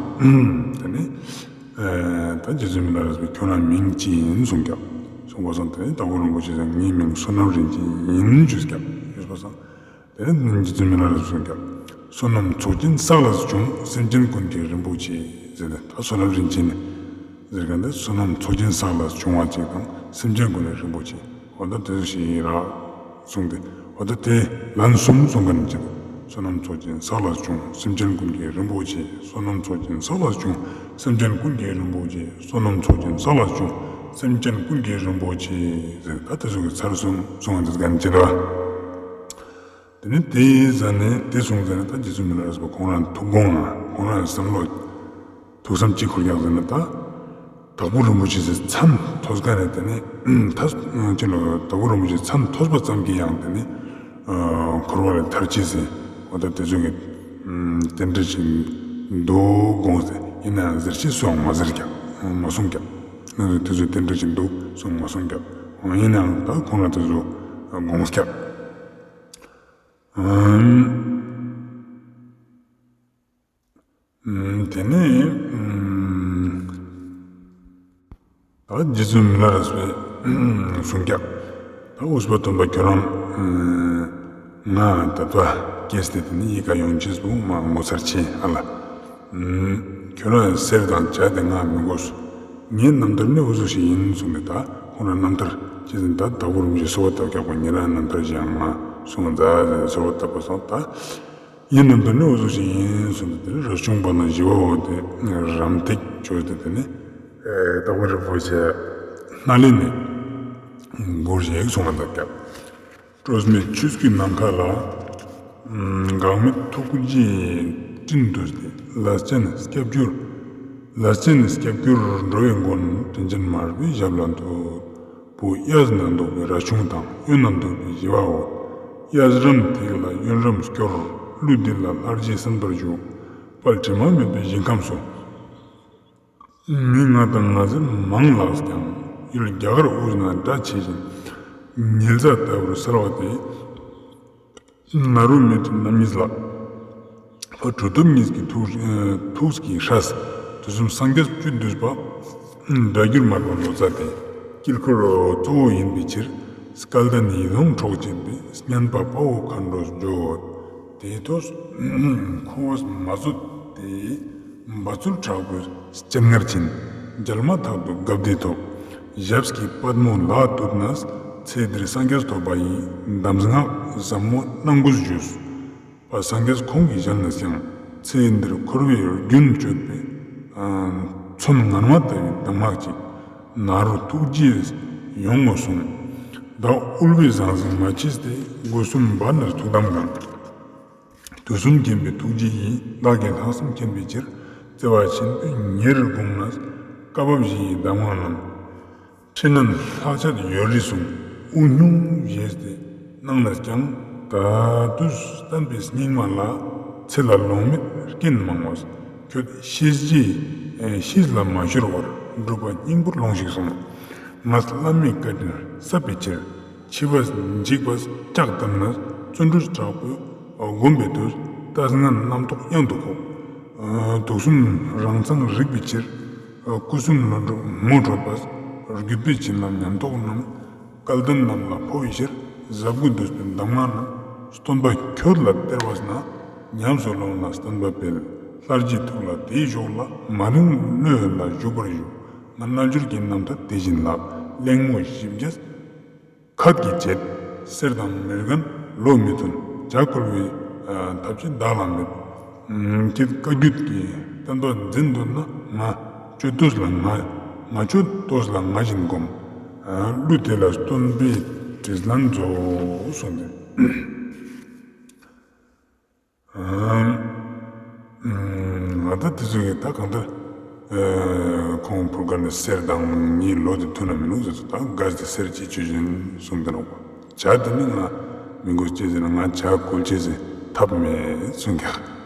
དེ་ནི། ད་རྗེ་བཙུན་མི་ལ་རས་པས་ཁྱོད་རང་མིང་ཅི་ཡིན་གསུངས་ཀྱག། གསུངས་པ་སང་དེ་ནི་དྭགས་པོ་རིན་པོ་ཆེས་ངའི་མིང་བསོད་ནམས་རིན་ཆེན་ཡིན་ཞུས་ཀྱག། ཞུས་པ་སང་། དེ་ནི་རྗེ་བཙུན་མི་ལ་རས་པས་གསུངས་ཀྱག། བསོད་ནམས་ཚོགས་ཆེན་བསགས་ལ་བྱུང་། སེམས་ཅན་ཀུན་གྱི་རིན་པོ་ཆེ་ཟེར་ཏེ། ད་བསོད་ནམས་རིན་ཆེན་ཟེར་མཁན་དེ་བསོད་ནམས་ཚོགས་ཆེན་བསགས་ལ་བྱུང་བ་ཅིག་དང་སེམས་ཅན་ཀུན་ལ་རིན་པོ་ཆེ། འོ་ད་དེ་ཚོ་ཞིག་ཡིན་ར་གསུངས་ཏེ། འོ་ད་དེ་ལན་གསུམ་གསུངས་མཁན་ཅིག་བསོད་ནམས་ཚོགས་ཆེན་བསགས་ལ་བྱུང་། སེམས་ཅན་ཀུན་གྱི་རིན་པོ་ཆེ། བསོད་ནམས་ཚོགས་ཆེན་བསགས་ལ་བྱུང་། སེམས་ཅན་ཀུན་གྱི་རིན་པོ་ཆེ། བསོད་ནམས་ཚོགས་ཆེན་བསགས་ལ་བྱུང་། སེམས་ཅན་ཀུན་གྱི་རིན་པོ་ཆེ་ཟེར། ད་དེ་ཚོ་གི་ཚར་གསུམ་གསུངས་མཁན་ཅིག་དེ་ནི་དེ་ཟ་ནས་དེ་གསུངས་ཟ་ནས་ད་རྗེ་བཙུན་མི་ལ་རས་པ་ཁོང་རང་ཐུགས་དགོངས་ལ་ཁོང་རང་བསམ་བློ་ཐུགས་བསམ་ཅིག་འཁོར་ཀྱག་ཟེར་ན། ད་དྭགས་པོ་རིན་པོ་ཆེ་ཟེར་མཚན་ཐོས་ཀ་ནས་དེ་ནས་ད་ཅི་ལོ་དྭགས་པོ་རིན་པོ་ཆེ་མཚན་ཐོས་པ་ཙམ་གྱིས་ཡང་དེ་ནས་འཁོར་བ་ལས་ཐར་ཅེས་ཟེར། འོ་ད་དེ་ཚོ་གི་རྟེན་འབྲེལ་ཞིག་འདུག་དགོངས་ཏེ། ཡིན་ནའང་ཟེར་ཅེས་སུའང་མ་ཟེར་ཀྱག་མ་གསུངས་ཀྱག་དེ་ཚོ་རྟེན་འབྲེལ་ཞིག་འདུག་སུའང་མ་གསུངས་ཀྱག་ཡིན་ནའང་ད་ཁོང་རང་དེ་ཚོ་དགོངས་ཀྱག་དེ་ནས་ད་རྗེ་བཙུན་མི་ལ་རས་པས་གསུངས་ཀྱག་ད་འུ་ཟུག་པ་སྟོན་པ་ཁྱོད་རང་ང་དད་པ་སྐྱེས་ཏེ་དེ་ནས་འི་ཀ་ཡོང་ཅེས་པོ་མ་ངོ་མཚར་ཆེ་ཨ་ལ། ཁྱོད་རང་གསེར་དང་ཇ་དེ་ང་མི་དགོས། ངའི་རྣམ་ཐར་ནི་འུ་ཟུག་ཞིག་ཡིན་གསུངས་ཏེ། ད་ཁོང་རང་རྣམ་ཐར་ཅི་ཟེར་ན་ད་དྭགས་པོ་རིན་པོ་ཆེ་གསོལ་བ་བཏབ་ཀྱག་པ་ཉེ་རང་རྣམ་ཐར་ཞིག་ཡང་ང་གསུང་མཛད་ཟེར་གསོལ་བ་བཏབ་པ་སོང་ད། ངའི་རྣམ་ཐར་ནི་འུ་ཟུག་ཞིག་ཡིན་གསུངས་ཏེ། དེ་ནས་རས་ཆུང་པ་དང་ཞི་བ་འོད་དེ་རམ་འདེགས་བཅོས་ཏེ་དེ་ནས་དྭགས་པོ་རིན་པོ་ཆེ་སྣ་ལེན་ནས་མགུར་ཞིག་གསུང་བ་མཛད་ཀྱག་སྤྲོས་མེད་ཆོས་ཀྱི་ནམ་མཁའ་ལ། འགག་མེད་ཐུགས་རྗེའི་སྤྲིན་འདུས་ཏེ། ལས་ཅན་སྐྱབས་གྱུར། ལས་ཅན་སྐྱབས་གྱུར་འགྲོ་བའི་མགོན། དྲིན་ཅན་མར་པའི་ཞབས་ལ་འདུད། བུ་གཡས་ན་འདུག་པའི་རས་ཆུང་དང་། གཡོན་ན་འདུག་པའི་ཞི་བ་འོད། གཡས་རམ་འདེགས་ལ་གཡོན་རམ་སྐྱོར། གླུད་འདི་ལ་ལྷར་བཅས་གསན་པར་ཞུ། དཔལ་དྲི་མ་མེད་པའི་ཞིང་ཁམས་སུ། མི་ང་དང་ང་ཟེར་མང་ལགས་ཀྱང་། ཡུལ་རྒྱ་གར་དབུས་ན་སྒྲ་ཆེ་ཞིང་། ཉི་ཟླ་ལྟ་བུར་གསལ་བ་དེ། ན་རོ་མེ་དྲི་རྣམ་གཉིས་ལ། ཕ་གྲུབ་ཐོབ་གཉིས་ཀྱི་ཐུགས་ཐུགས་ཀྱི་སྲས། དུས་གསུམ་སངས་རྒྱས་བཅུ་བསྡུས་པ། སྒྲ་བསྒྱུར་མར་པ་ལོ་ཙཱ་སྟེ། དཀྱིལ་འཁོར་གཙོ་བོ་ཡིན་པའི་ཕྱིར། སྐལ་ལྡན་ཡིད་འོང་གྲོགས་བྱེད་པའི། སྙན་པ་དཔའ་བོ་མཁའ་འགྲོས་བརྗོད། དེའི་ཐོག་འཁོར་བ་མ་རྫོགས་ཏེ། འབད་རྩོལ་དྲག་པོས་སྤྱན་སྔར་ཕྱིན། མཇལ་མ་ཐག་ཏུ་དགའ་བདེའི་ཐོག་ཞབས་ཀྱི་པདྨོ་ལ་བཏུད་ནས། ཚེ་འདིར་སངས་རྒྱས་ཐོབ་པ་ཡི། གདམས་ངག་ཟབ་མོ་གནང་དགོས་ཞུས། པ་སངས་རྒྱས་ཁོང་གི་ཞལ་ནས་ཀྱང་། ཚེ་འདིར་འཁོར་བའི་རྒྱུན་གཅོད་པའི། མཚོན་ངར་མ་ལྟ་བུའི་གདམས་ངག་ཅིག་ན་རོ་ཐུགས་རྗེས་ཡོང་ངོ་གསུངས། བདག་དབུལ་བའི་ཟང་ཟིང་མ་མཆིས་ཏེ། སྒོ་གསུམ་བར་ནས་ཐུགས་དམ་བསྐང་། དུས་གསུམ་མཁྱེན་པའི་ཐུགས་རྗེ་ཡིས། བདག་གི་ལྷག་བསམ་མཁྱེན་པའི་ཕྱིར། བརྩེ་བ་ཆེན་པོས་ཉེར་དགོངས་ནས། བཀའ་བབས་བཞི་ཡི་གདམས་ངག་རྣམས། ཕྲི་ནན་ལྷག་ཆད་ཡོད་རིགས་གསུངས། དབུགས་ཉུང་བཞེས་ཏེ་གནང་ནས་ཀྱང་། ད་དུས་བསྟན་པའི་སྙིགས་མ་ལ། ཚེ་ལ་ལོང་མེད་རྐྱེན་མང་བས། ཁྱོད་ཤེས་རྗེས་ཤེས་ལ་མ་ཤོར་བར། སྒྲུབ་པ་སྙིང་པོར་ལོངས་ཤིག་གསུངས། ངས་བླ་མའི་བཀའ་དྲིན་གསབ་པའི་ཕྱིར། འཆི་བ་འཇིགས་པ་ལྕག་བསྡམས་ནས། བརྩོན་འགྲུས་དྲག་པོས་བསྒོམས་པའི་དུས། ལྟས་ངན་རྣམ་རྟོག་གཡང་དུ་ཁུག་དུག་གསུམ་རང་མཚང་རིག་པའི་ཕྱིར། སྐུ་གསུམ་ལུས་གྲུབ་ངོ་འཕྲོད་པས། བརྒྱུད་པའི་བྱིན་རླབས་ཉམས་རྟོགས་རྣམས། སྐལ་ལྡན་རྣམས་ལ་འཕོ་བའི་ཕྱིར། ཟབ་དགུ་འདུས་པའི་གདམས་ངག་རྣམས། སྟོན་པ་ཁྱོད་ལ་སྟེར་བ་ན། ཉམས་སུ་ལོངས་ལ་བསྟན་པ་སྤེལ། ལྷར་བཅས་ཐུགས་ལ་དེའི་ཞོར་ལ། མ་ལུས་བློ་ལ་བཞུགས་པར་ཞུ། ང་རྣལ་འབྱོར་གྱི་རྣམ་ཐར་དེ་བཞིན་ལགས། གླེང་མོ་བཞི་བརྒྱ་ཁད་ཀྱིས་བྱེད། གསེར་དང་མི་རྒན་བློ་མི་མཐུན། ཇ་བསྐོལ་བའི་ཐབས་ཀྱིས་བདག་ལ་མེད། ཁྱེད་བཀའ་བརྒྱུད་ཀྱི་བསྟན་པ་འཛིན་འདོད་ན། ང་སྤྱོད་དོས་ལ་ང་ང་སྤྱོད་དོས་ལ་ང་བཞིན་བསྒོམ། གླུ་དེ་ལ་སྟོན་པའི་དྲིན་ལན་རྫོགས་གསུངས་ཏེ། ང་ད་དེ་ཚོ་གི་ད་གང་ལྟར་ཁོང་ཕུར་ཁ་ནས་གསེར་དང་ངའི་ལོ་དེ་མཐུན་ན་མི་ནུག་ཟེར་ཚོ། ད་གལ་ཏེ་གསེར་ཅིག་སྤྱོད་བཞིན་གསུངས་ཏེ་ནོག་པ། ཇ་དེ་ནི་ང་མི་དགོས་ཅེས་ཟེར་ན། ང་ཇ་བསྐོལ་ཅེས་ཟེར་ཐབས་མེད་གསུངས་ཀྱག་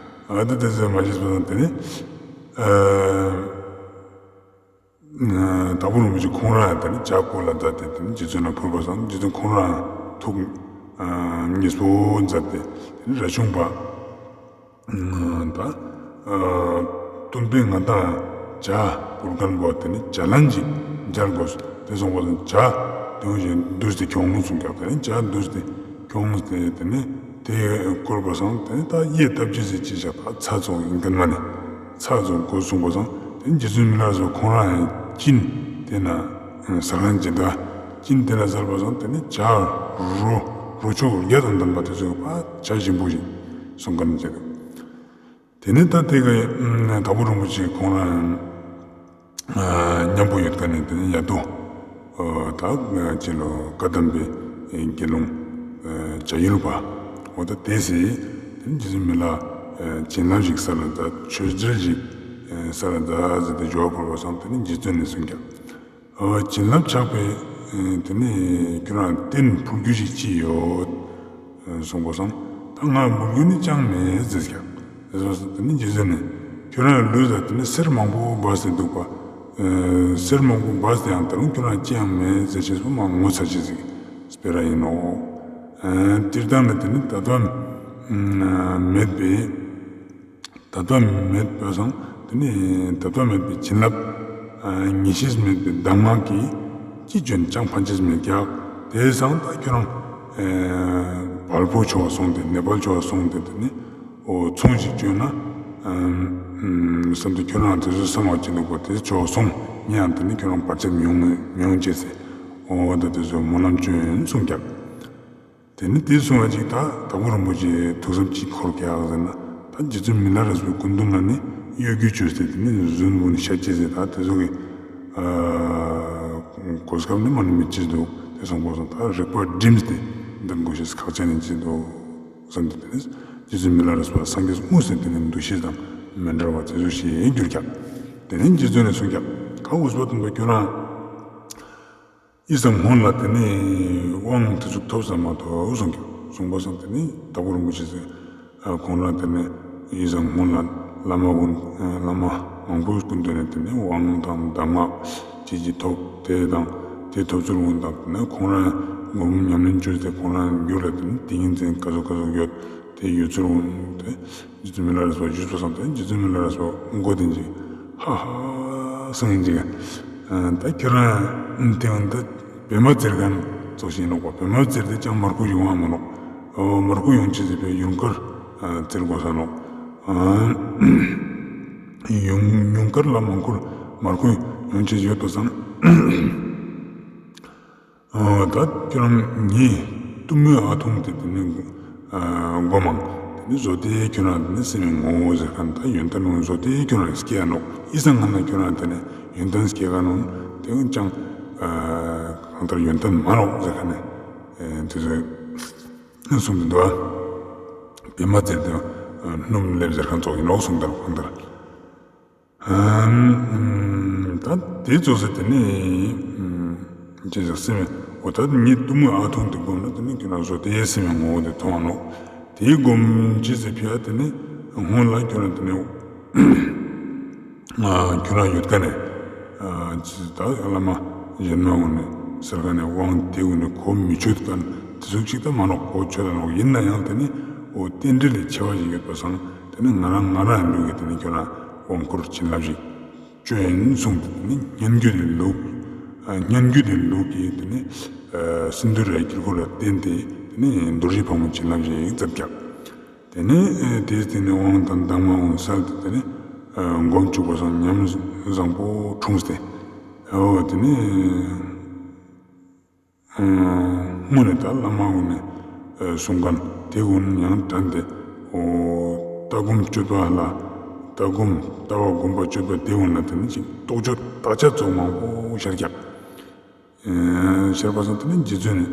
ཨ་ད་དེ་ཚོ་མ་ཤེས་པ་དང་དེ་ནི། དྭགས་པོ་རིན་པོ་ཆེ་ཁོང་རང་དེ་ནི་ཇ་བསྐོལ་ལ་མཛད་དེ་དེ་ནི་རྗེ་བཙུན་ལ་ཕུལ་བ་སང་། རྗེ་བཙུན་ཁོང་རང་ཐུགས་མཉེས་པོ་མཛད་དེ་དེ་ནི་རས་ཆུང་པ་ད་སྟོན་པས་ང་དང་ཇ་ཕུལ་མཁན་པོ་དེ་ནི་ཇ་ལན་ཅིག་མཇལ་དགོས། དེ་སོང་པ་སང་ཇ་དེ་བོ་ཞིག་འདུས་ཏེ་ཁྱོང་གསུངས་ཀྱག་དེ་ནི་ཇ་འདུས་ཏེ་ཁྱོང་སྟེ་དེ་ནི། དེ་བསྐོར་བ་སང་དེ་ནི་ད་ཡས་བཏབ་ཅེས་ཟེར་ཅི་ཞག་ད་ཚ་ཙོགས་ཡིན་ཁན་མ་ནི་ཚ་ཙོགས་གོས་གསུངས་པ་སང་དེ་ནི་རྗེ་བཙུན་མི་ལ་རས་པ་ཁོང་རང་ཡང་གཅིན་དེ་ན་ཟ་ཁན་ཅིག་ད་གཅིན་དེ་ན་ཟ་བ་སང་དེ་ནི་བྱ་རོ་རོ་མཆོག་བརྒྱ་དང་ལྡན་པ་དེ་ཚོ་ཕ་བྱ་ཞིམ་པོ་ཞིག་གསུང་ཁན་ཅིག་འདུག་དེ་ནས་ད་དེ་ག་དྭགས་པོ་རིན་པོ་ཆེ་ཁོང་རང་མཉམ་པོ་ཡོད་ཁན་ནི་དེ་ནས་ཡ་དོ་ད་ཅི་ལོ་བཀའ་གདམས་པའི་དགེ་སློང་བྱ་ཡུལ་པ་འོ་ད་དེ་སི་དེ་ནས་རྗེ་བཙུན་མི་ལ་བྱིན་རླབས་ཤིག་སལ་ལ་མཛད། ཆོས་འབྲེལ་ཞིག་སལ་ལ་མཛད་ཟེར་ཏེ་འབྱོར་བ་ཕུལ་བ་སང་དེ་ནས་རྗེ་བཙུན་ནས་གསུངས་ཀྱང་། འོ་བྱིན་རླབས་ཆགས་པའི་དེ་ནས་ཁྱོད་རང་རྟེན་ཕུལ་རྒྱུ་ཞིག་ཅི་ཡོད་གསུངས་པ་སང་ད་ང་འབུལ་རྒྱུ་ནི་ཅང་མེད་ཟེར་ཀྱང་། དེ་ནས་རྗེ་བཙུན་ནས་ཁྱོད་རང་ལུས་ལ་དེ་ནས་གསེར་མང་པོ་སྦས་ཏེ་འདུག་པ། གསེར་མང་པོ་སྦས་ཏེ་ཡང་ད་རུང་ཁྱོད་རང་ཅི་ཡང་མེད་ཟེར་ཅེས་སོ་མ་ངོ་ཚ་ཅེས་ཟིག་སྤེ་ར་ཡིན་ནོ། སྤྱིར་བཏང་ནས་དེ་ནི་དད་པ་མེད་པའི་དད་པ་མེད་པ་སང་དེ་ནི་དད་པ་མེད་པའི་བྱིན་རླབས་ངེས་ཤེས་མེད་པའི་གདམས་ངག་གིས་ཅི་བྱོན་ཅང་ཕན་ཅེས་མེད་ཀྱག་དེ་སང་ད་ཁྱོད་རང་བལ་པོ་ཕྱོགས་སོང་སྟེ་ནེ་པཱལ་ཕྱོགས་སོང་སྟེ་དེ་ནི་འོ་ཚོང་ཞིག་བྱོན་ན་བསམ་དུ་ཁྱོད་རང་དེ་ཚོ་བསམ་བ་ཅི་འདུག་པ་དེ་ཕྱོགས་སོང་ངས་ཡང་དེ་ནི་ཁྱོད་རང་བར་ཆད་མི་ཡོང་མི་ཡོང་ཅེས་ཟེར་འོ་ད་དེ་ཚོ་སྨོན་ལམ་བྱོན་གསུངས་ཀྱག་དེ་ནི་དེ་གསུང་བ་ཅིག་ད་དྭགས་པོ་རིན་པོ་ཆེ་ཐུགས་བསམ་ཅིག་འཁོར་ཀྱག་ཟེར་ན་ད་རྗེ་བཙུན་མི་ལ་རས་པའི་སྐུ་མདུན་ལ་ནི་གཡོ་སྒྱུ་བཅོས་ཏེ་དེ་ནི་རྫུན་བུ་ནི་བཤད་ཅེས་ཟེར་ད་དེ་ཚོ་གི་གོ་སྐབས་ནི་མ་ནི་མི་ཅི་འདུག་དེ་སོང་པ་སོང་ད་རིག་པ་བསྒྲིམས་ཏེ་འདོན་དགོས་ཤེས་ཁག་ཅན་ནི་ཅི་འདུག་བསམ་སྟེ་དེ་ནི་རྗེ་བཙུན་མི་ལ་རས་པ་སངས་རྒྱས་དངོས་སུ་དེ་ནི་འདུ་ཤེས་དང་མི་འབྲལ་བ་དེ་ཚོ་ཞེས་གྱུར་ཀྱག་དེ་ནི་རྗེ་བཙུན་ནས་གསུངས་ཀྱག་ད་འུ་ཟོ་དུམ་པ་ཁྱོད་རང་ཡིད་བཞིན་སྔོན་ལ་དེ་ནི་དབང་དེ་ཚོ་ཐོབ་ས་མ་ཐོབ་གསུངས་ཀྱང་གསུངས་པ་སང་དེ་ནི་དྭགས་པོ་རིན་པོ་ཆེ་ཟེར་ཁོང་རང་དེ་ནི་ཡིད་བཞིན་སྔོན་ལ་བླ་མ་ཀུན་བླ་མ་མང་པོའི་སྐུ་མདུན་ནས་དེ་ནི་དབང་དང་གདམས་ངག་ཅི་ཅི་ཐོབ་དེ་དང་དེ་ཐོབ་ཚུལ་ཀུན་དང་དེ་ནི་ཁོང་རང་སྒོམ་ཉམས་ལེན་བཅོས་ཏེ་ཁོང་རང་རྒྱུད་ལ་དེ་ནི་ཏིང་ངེ་འཛིན་ག་ཟུག་ག་ཟུག་ཡོད་དེ་ཡོད་ཚུལ་ཀུན་དེ། རྗེ་བཙུན་མི་ལ་རས་པ་ཞུས་པ་སང་དེ་རྗེ་བཙུན་མི་ལ་རས་པ་མགོ་དེ་ཅིག་ཧ་ཧ་གསུངས་ཡིན་ཅིག་ད་ཁྱོད་རང་དེ་འོན་ཏེ་བེ་མ་ཙིར་ཁན་ཙོགས་ཤིག་ནོག་པ། བེ་མ་ཙིར་དེ་ཅང་མར་ཁུ་ཡོང་བ་མ་ནོག་མར་ཁུ་ཡོང་ཅེས་ཟེར་བའི་ཡུངས་ཀར་ཙིར་དགོས་ས་ནོག་ཡུངས་ཡུངས་ཀར་ལ་མར་ཁུ་མར་ཁུ་ཡོང་ཅེས་ཡོད་པ་སང་། ད་ཁྱོད་རང་ངའི་གཏུམ་མོའི་ཨ་ཐུང་དེ་དེ་ནི་སྒོམ་མང་དེ་ནི་བཟོ་དེ་ཁྱོད་རང་དེ་ནི་སེམས་ངོ་བོ་ཟེར་ཁན་ད་ཡོན་ཏན་ལུང་བཟོ་དེ་ཁྱོད་རང་སྐྱེ་ཡ་ནོག་ཡིད་བཞིན་སྔོན་ལ་ཁྱོད་རང་དེ་ནི་ཡོན་ཏན་སྐྱེ་ག་ནོག་དེ་ཡང་ཅང་གང་ལྟར་ཡོན་ཏན་མ་ནོག་ཟེར་ཁན་ནི་དེ་ཚོ་གསུངས་ཏེ་འདུག་བེ་མ་ཙིར་དེ་སྣུམ་ལེབ་ཟེར་ཁན་ཙོགས་ཡིན་ནོག་གསུངས་ཏེ་གང་ལྟར། ད་དེ་ཙོགས་སེ་དེ་ནི་ཅི་ཟེར་སེམས་འོ་ད་ངའི་གཏུམ་མོའི་ཨ་ཐུང་དེ་སྒོམ་ན་དེ་ནི་ཁྱོད་རང་བཟོ་དེ་སེམས་ངོ་བོ་དེ་མཐོང་བ་ནོག་དེའི་སྒོམ་ཅི་ཟེར་ཕི་ཡ་དེ་ནི་སྔོན་ལ་ཁྱོད་རང་དེ་ནི་ཁྱོད་རང་ཡོད་ཀ་ནས་ཅི་ཟེར་ད་བླ་མ་གཞན་མ་འོ་ནས་ཟེར་ཀ་ནས་དབང་དེ་འོ་ནས་གོ་མི་ཆོད་ཀ་ནས་དེ་ཟུག་ཅིག་ད་མ་ནོག་གོ་ཆོད་ད་ནོག་ཡིན་ན་ཡང་དེ་ནི་འོ་རྟེན་འབྲེལ་ལས་ཆེ་བ་ཞིག་ཡོད་པ་སང་དེ་ནི་ང་རང་ང་རང་ལུགས་ཀྱི་དེ་ནི་ཁྱོད་རང་དབང་བསྐུར་བྱིན་རླབས་ཤིག་བཅོ་ཡིན་གསུངས་ཏེ་དེ་ནི་སྙན་བརྒྱུད་དེ་ལུགས་སྙན་བརྒྱུད་དེ་ལུགས་ཀྱི་དེ་ནི་སིནྡྷུ་རའི་དཀྱིལ་འཁོར་ལ་བརྟེན་ཏེ་དེ་ནི་རྡོ་རྗེ་ཕག་མོ་བྱིན་རླབས་ཤིག་མཛད་ཀྱག་དེ་ནི་དེ་དེ་ནི་དབང་དང་གདམས་ངག་ཀུན་སལ་ཏེ་དེ་ནི་སྒོམ་བཅུག་པ་སང་ཉམས་བཟང་པོ་འཁྲུངས་ཏེ་འོ་དེ་ནི། སྔོན་ནས་ད་བླ་མ་ཀུན་ནས་གསུང་ཁན་དེ་ཀུན་ཡང་དྲན་ཏེ་ལྟ་སྒོམ་སྤྱོད་པ་ལ་ལྟ་སྒོམ་ལྟ་བ་སྒོམ་པ་སྤྱོད་པ་དེ་ཀུན་ལ་དེ་ནི་ཅིག་རྟོགས་བརྗོད་དག་ཆ་ཙོགས་མང་པོ་ཤར་ཀྱག་ཤར་བ་སང་དེ་ནི་རྗེ་བཙུན་ནས་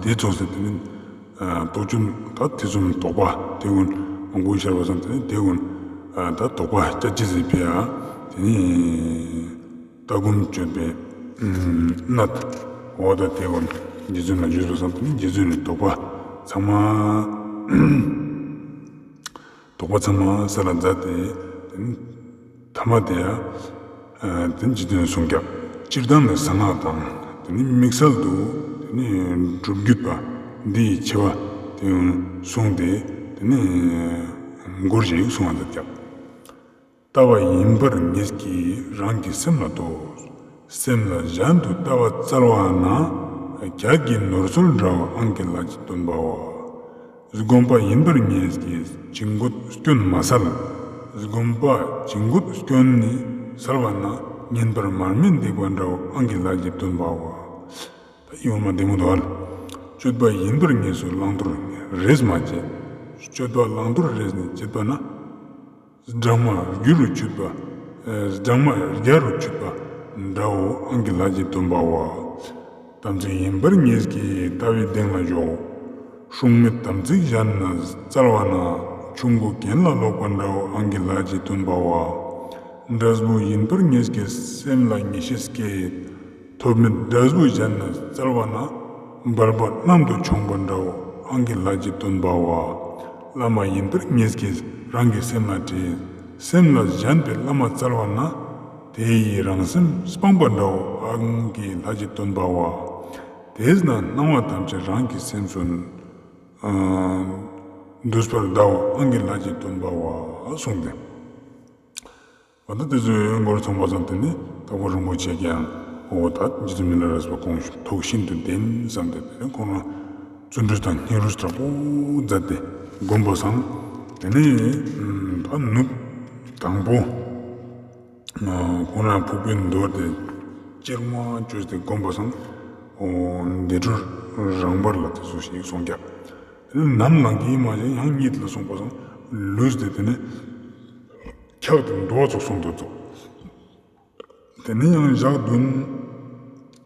དེ་ཙོགས་སེ་དེ་ནི་རྟོགས་བརྗོད་ད་དེ་ཙམ་དོགས་པ་དེ་ཀུན་མང་པོ་ཤར་བ་སང་དེ་ནི་དེ་ཀུན་ད་དོགས་པ་སྐྱ་ཅི་ཟིག་ཕི་ཡ་དེ་ནི། ལྟ་སྒོམ་སྤྱོད་པའི་གནད་འོ་ད་དེ་ཀུན་རྗེ་བཙུན་ལ་ཞུས་པ་སང་དེ་ནི་རྗེ་བཙུན་ནི་དོགས་པ་ཚང་མ་དོགས་པ་ཚང་མ་སལ་ལ་མཛད་དེ་དེ་ནི་ཐ་མ་དེ་ཡ་དེ་ནི་རྗེ་བཙུན་ནི་གསུངས་ཀྱག་སྤྱིར་བཏང་ནི་གསང་སྔགས་དང་དེ་ནི་དམིགས་བསལ་དུ་དེ་ནི་སྒྲུབ་བརྒྱུད་པ་འདི་ཡི་ཆེ་བ་དེ་གསུངས་ཏེ་དེ་ནི་མགུར་ཞིག་གསུང་བ་མཛད་ཀྱག་ལྟ་བ་ཡིན་པར་ངེས་ཀྱིས་རང་གི་སེམས་ལ་ལྟོས། སེམས་ལ་གཞན་དུ་ལྟ་བ་བཙལ་བ་ན། བྱ་རྒོད་ནོར་སོལ་འདྲ་བ་ཨང་ཀི་ལ་ཅི་སྟོན་པའོ། སྒོམ་པ་ཡིན་པར་ངེས་ཀྱིས་བྱིང་རྒོད་སྐྱོན་མ་བསལ། སྒོམ་པ་བྱིང་རྒོད་སྐྱོན་ནི་བསལ་བ་ན། ཉན་པར་མར་མེ་འདེགས་པ་འདྲའོ་ཨང་ཀི་ལྷ་ཀྱི་སྟོན་པའོ། ད་ཡོང་མ་བདེ་མོ་འདུག་ཨ། སྤྱོད་པ་ཡིན་པར་ངེས་སུ་བླང་དོར་རེས་མ་བྱས། སྤྱོད་པ་བླང་དོར་རེས་ནས་བྱེད་པ་ན། སྦྲང་མ་རྒྱུ་རུ་ཆུད་པ། ཨེ། སྦྲང་མ་རྒྱ་རུ་ཆུད་པ་འདྲའོ་ཨང་ཀི་ལྷ་ཀྱི་སྟོན་པའོ། དམ་ཚིག་ཡིན་པར་ངེས་ཀྱིས་ལྟ་བའི་གདེང་ལ་འཇོག། སྲུང་མེད་དམ་ཚིག་གཞན་ན་བཙལ་བ་ན། ཆུང་ཀུ་གྱེན་ལ་ལོག་པ་འདྲའོ་ཨང་ཀི་ལྷ་ཀྱི་སྟོན་པའོ། འབྲས་བུ་ཡིན་པར་ངེས་ཀྱིས་སེམས་ལ་ངེས་ཤེས་སྐྱེས། ཐོབ་མེད་འབྲས་བུ་གཞན་ན་བཙལ་བ་ན། འབར་བ་གནམ་དུ་མཆོངས་པ་འདྲའོ་ཨང་ཀི་ལྷ་ཀྱི་སྟོན་པའོ། བླ་མ་ཡིན་པར་ངེས་ཀྱིས་རང་གི་སེམས་ལ་དྲིས། སེམས་ལ་གཞན་པའི་བླ་མ་བཙལ་བ་ན། དེ་ཡིས་རང་སེམས་སྤངས་པ་འདྲའོ་ཨང་ཀི་ལྷ་ཀྱི་སྟོན་པའོ། དེས་ན་སྣང་བ་ཐམས་ཅད་རང་གི་སེམས་སུ། ཨ། འདུས་པར་གདའོ་ཨང་ཀི་ལྷ་ཀྱི་སྟོན་པའོ་གསུངས་ཏེ། འོ་ད་དེ་ཚོའི་མགོར་མཐོང་པ་སང་དེ་ནི་དྭགས་པོ་རིན་པོ་ཆེ་གིས་ཡང་འོ་ད་རྗེ་བཙུན་མི་ལ་རས་པ་ཁོང་ཐུགས་ཤིན་ཏུ་བདེན་བསམ་སྟེ་དེ་ནི་ཁོང་རང་བརྩོན་འགྲུས་དང་སྙིང་རུས་དྲག་པོ་མཛད་དེ་བསྒོམས་པ་སང་དེ་ནི་ཨ་ནུབ་དང་པོ་ཁོང་རང་ཕུག་པའི་མདོ་དེ་ཅིར་མ་བཅོས་ཏེ་བསྒོམས་པ་སང་འོ་བདེ་གྲོལ་རང་འབར་ལ་དེ་ཚོ་ཞིག་སོང་ཀྱག། དེ་ནི་ནམ་ལངས་ཀྱི་མ་ཞིག་ཡང་གཉིད་ལ་སོང་པ་སང་ལུས་ཏེ་དེ་ནི། འཁྱག་སྟེ་འདུ་བ་ཙོགས་སོང་དུ་ཙོགས། དེ་ནས་ཡང་ཞག་བདུན་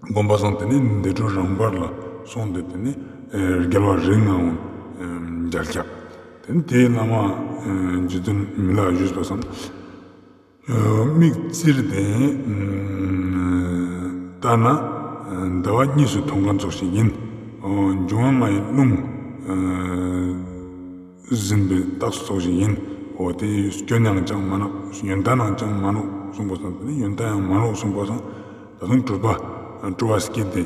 བསྒོམས་པ་སང་དེ་ནས་བདེ་གྲོལ་རང་འབར་ལ་སོང་སྟེ་དེ་ནས་རྒྱལ་བ་རིགས་ལྔའང་མཇལ་ཀྱག། དེ་ནས་དེའི་བླ་མ་རྗེ་བཙུན་མི་ལ་ཞུས་པ་སང་མིག་བཙིར་ཏེ་ལྟ་ན་ཟླ་བ་གཉིས་སུ་མཐོང་མཁན་ཙོགས་ཤིག་ཡིན། འབྱུང་བ་ལྔའི་རླུང་ཟིན་པའི་རྟགས་སོགས་ཤིག་ཡིན། འོ་དེ་སྐྱོན་ཡང་ཅང་མ་ནོག། ཡོན་ཏན་ཡང་ཅང་མ་ནོག་གསུངས་པ་སང་དེ་ནི་ཡོན་ཏན་ཡང་མ་ནོག་གསུངས་པ་སང་ད་དུང་སྤྲུལ་པ་སྤྲུལ་བ་སྐྱེས་ཏེ་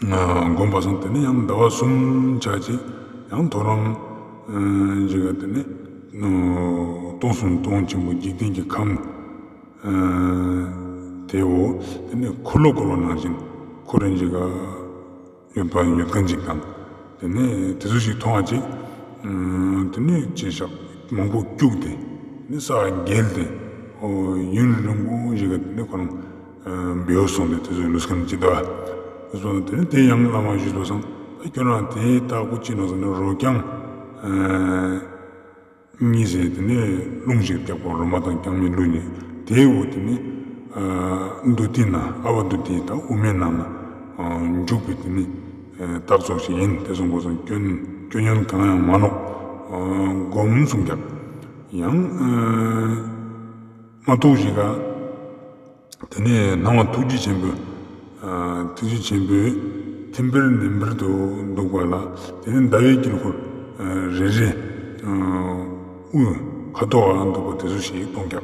བསྒོམས་པ་སང་དེ་ནི་ཡང་ཟླ་བ་གསུམ་ཆ་ཅིག་ཡང་ཐོ་རངས་ཞིག་ག་དེ་ནི་སྟོང་གསུམ་སྟོང་ཆེན་པོ་འཇིག་རྟེན་གྱི་ཁམས་དེའོ་དེ་ནི་འཁོར་ལོ་བསྐོར་བ་ནང་བཞིན་འཁོར་རེ་ཞིག་ག་ཡོད་པ་ཡོད་མཁན་ཅིག་དང་། དེ་ནས་དེ་ཚོ་ཞིག་མཐོང་བ་ཅིག། དེ་ནས་ཅི་ཞག་མང་པོ་སྐྱུགས་ཏེ་ནི་ས་འགྱེལ་ཏེ་ཡུན་རིང་པོ་ཞིག་ག་དེ་ནས་ཁོ་རང་བེའུ་སོང་སྟེ་དེ་ཚོའི་ལུས་མཁན་ཅིག་འདུག། དེ་ནས་དེ་ཡང་བླ་མ་ཞུས་པ་སང་ད་ཁྱོད་རང་དེའི་རྟགས་པོ་ཅི་ནོག་ཟེར་ན་རོ་རྐྱང་གཉིས་ཟེར་དེ་ནས་རླུང་ཞིག་རྒྱག་པ་རོ་མ་དང་རྐྱང་མའི་རླུང་ནི་དེའི་འོ་དེ་ནི་ཨ་འདུ་ཏི་ན་ཨ་བ་འདུ་ཏི་དང་དབུ་མའི་ནང་ན་འཇུག་པའི་དེ་ནི་རྟགས་ཙོགས་ཤིག་ཡིན། དེ་སོང་པ་སང་སྐྱོན་སྐྱོན་ཡོན་གང་ཡང་མ་ནོག་སྒོམ་གསུངས་ཀྱག། ཡང་མ་གཏོགས་ཞིག་ག་དེ་ནས་སྣང་བ་ཐུགས་རྗེ་ཆེན་པོས་ཨ་ཐུགས་རྗེ་ཆེན་པོས་ཐིམ་པར་ནེམ་པར་དུ་འདུག་པ་ལ། དེ་ནས་ཟླ་བའི་དཀྱིལ་འཁོར་ཨ་རེ་རེ་ཨ་དབུས་ཁ་དོག་འ་འདུག་པ་དེ་ཚོ་ཞིག་མཐོང་ཀྱག།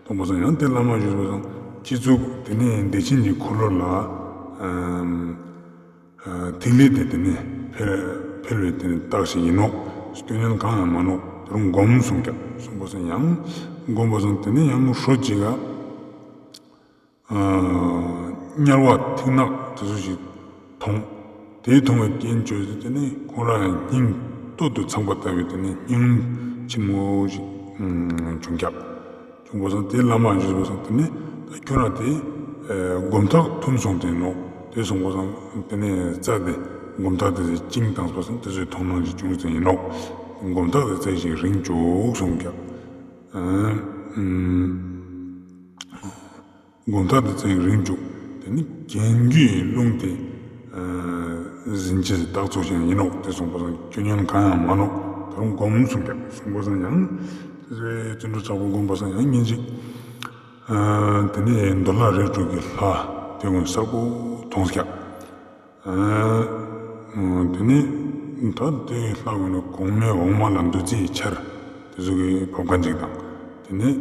མཐོང་པ་སང་ཡང་དེ་བླ་མ་ཞུས་པ་སང་སྤྱི་གཙུག་དེ་ནས་བདེ་ཆེན་གྱི་འཁོར་ལོ་ལ་ཨ་ཐིག་ལེ་དེ་དེ་ནས་འཕེལ་འཕེལ་བའི་དེ་ནས་རྟགས་ཤིག་ཡིན་ནོག། སྐྱོན་ཡོན་གང་ཡང་མ་ནོག། དེ་རུ་སྒོམ་གསུངས་ཀྱག། གསུངས་པ་སང་ཡང་སྒོམ་པ་སང་དེ་ནས་ཡང་ཧྲོ་ཅིག་ག་དམྱལ་བ་མཐིང་ནག་དེ་ཚོ་ཞིག་མཐོང་། དེའི་མཐོང་བའི་རྐྱེན་བྱས་ཏེ་དེ་ནས་ཁོང་རང་སྙིང་སྟོད་དུ་འཚངས་པ་ལྟ་བུའི་དེ་ནས་སྙིང་ཆེན་མོ་ཞིག་བྱུང་ཀྱག། བྱུང་པ་སང་དེ་བླ་མ་ཞུས་པ་སང་དེ་ནས་ད་ཁྱོད་རང་དེ་སྒོམ་ཐག་ཐུང་སོང་སྟེ་ནོག། དེ་སོང་པ་སང་དེ་ནས་རྩ་དེ་སྒོམ་ཐག་དེ་བཅིངས་བཏང་པ་སང་དེ་ཚོའི་མཐོང་སྣང་ཞིག་བྱུང་སྟེ་ཡིན་ནོག། སྒོམ་ཐག་དེ་རྩ་ཞིག་རིང་བཅུག་གསུངས་ཀྱག། སྒོམ་ཐག་དེ་ཚེ་རིང་བཅུག། དེ་ནི་གྱེན་རྒྱུའི་རླུང་དེ་ཟིན་བྱེད་རྟགས་ཙོགས་ཤིག་ཡིན་ནོག། དེ་སོང་པ་སང་སྐྱོན་ཡོན་གང་ཡང་མ་ནོག། ད་རུང་སྒོམ་གསུངས་ཀྱག། སོང་པ་སང་ཡང་དེ་ཚེ་བརྩོན་འགྲུས་དྲག་པོ་བསྒོམས་པ་སང་ཡང་ཉིན་ཅིག་དེ་ནི་འདོད་ལྷ་རིགས་དྲུག་གི་ལྷ་དེ་ཀུན་གསལ་པོ་མཐོང་ཀྱག། དེ་ནས་ད་དེ་ལྷ་ཀུན་ནི་གོང་མའི་འོག་མ་ལ་བདུད་རྩིའི་ཆར་དེ་ཚོ་གི་བབས་མཁན་ཅིག་དང་། དེ་ནས་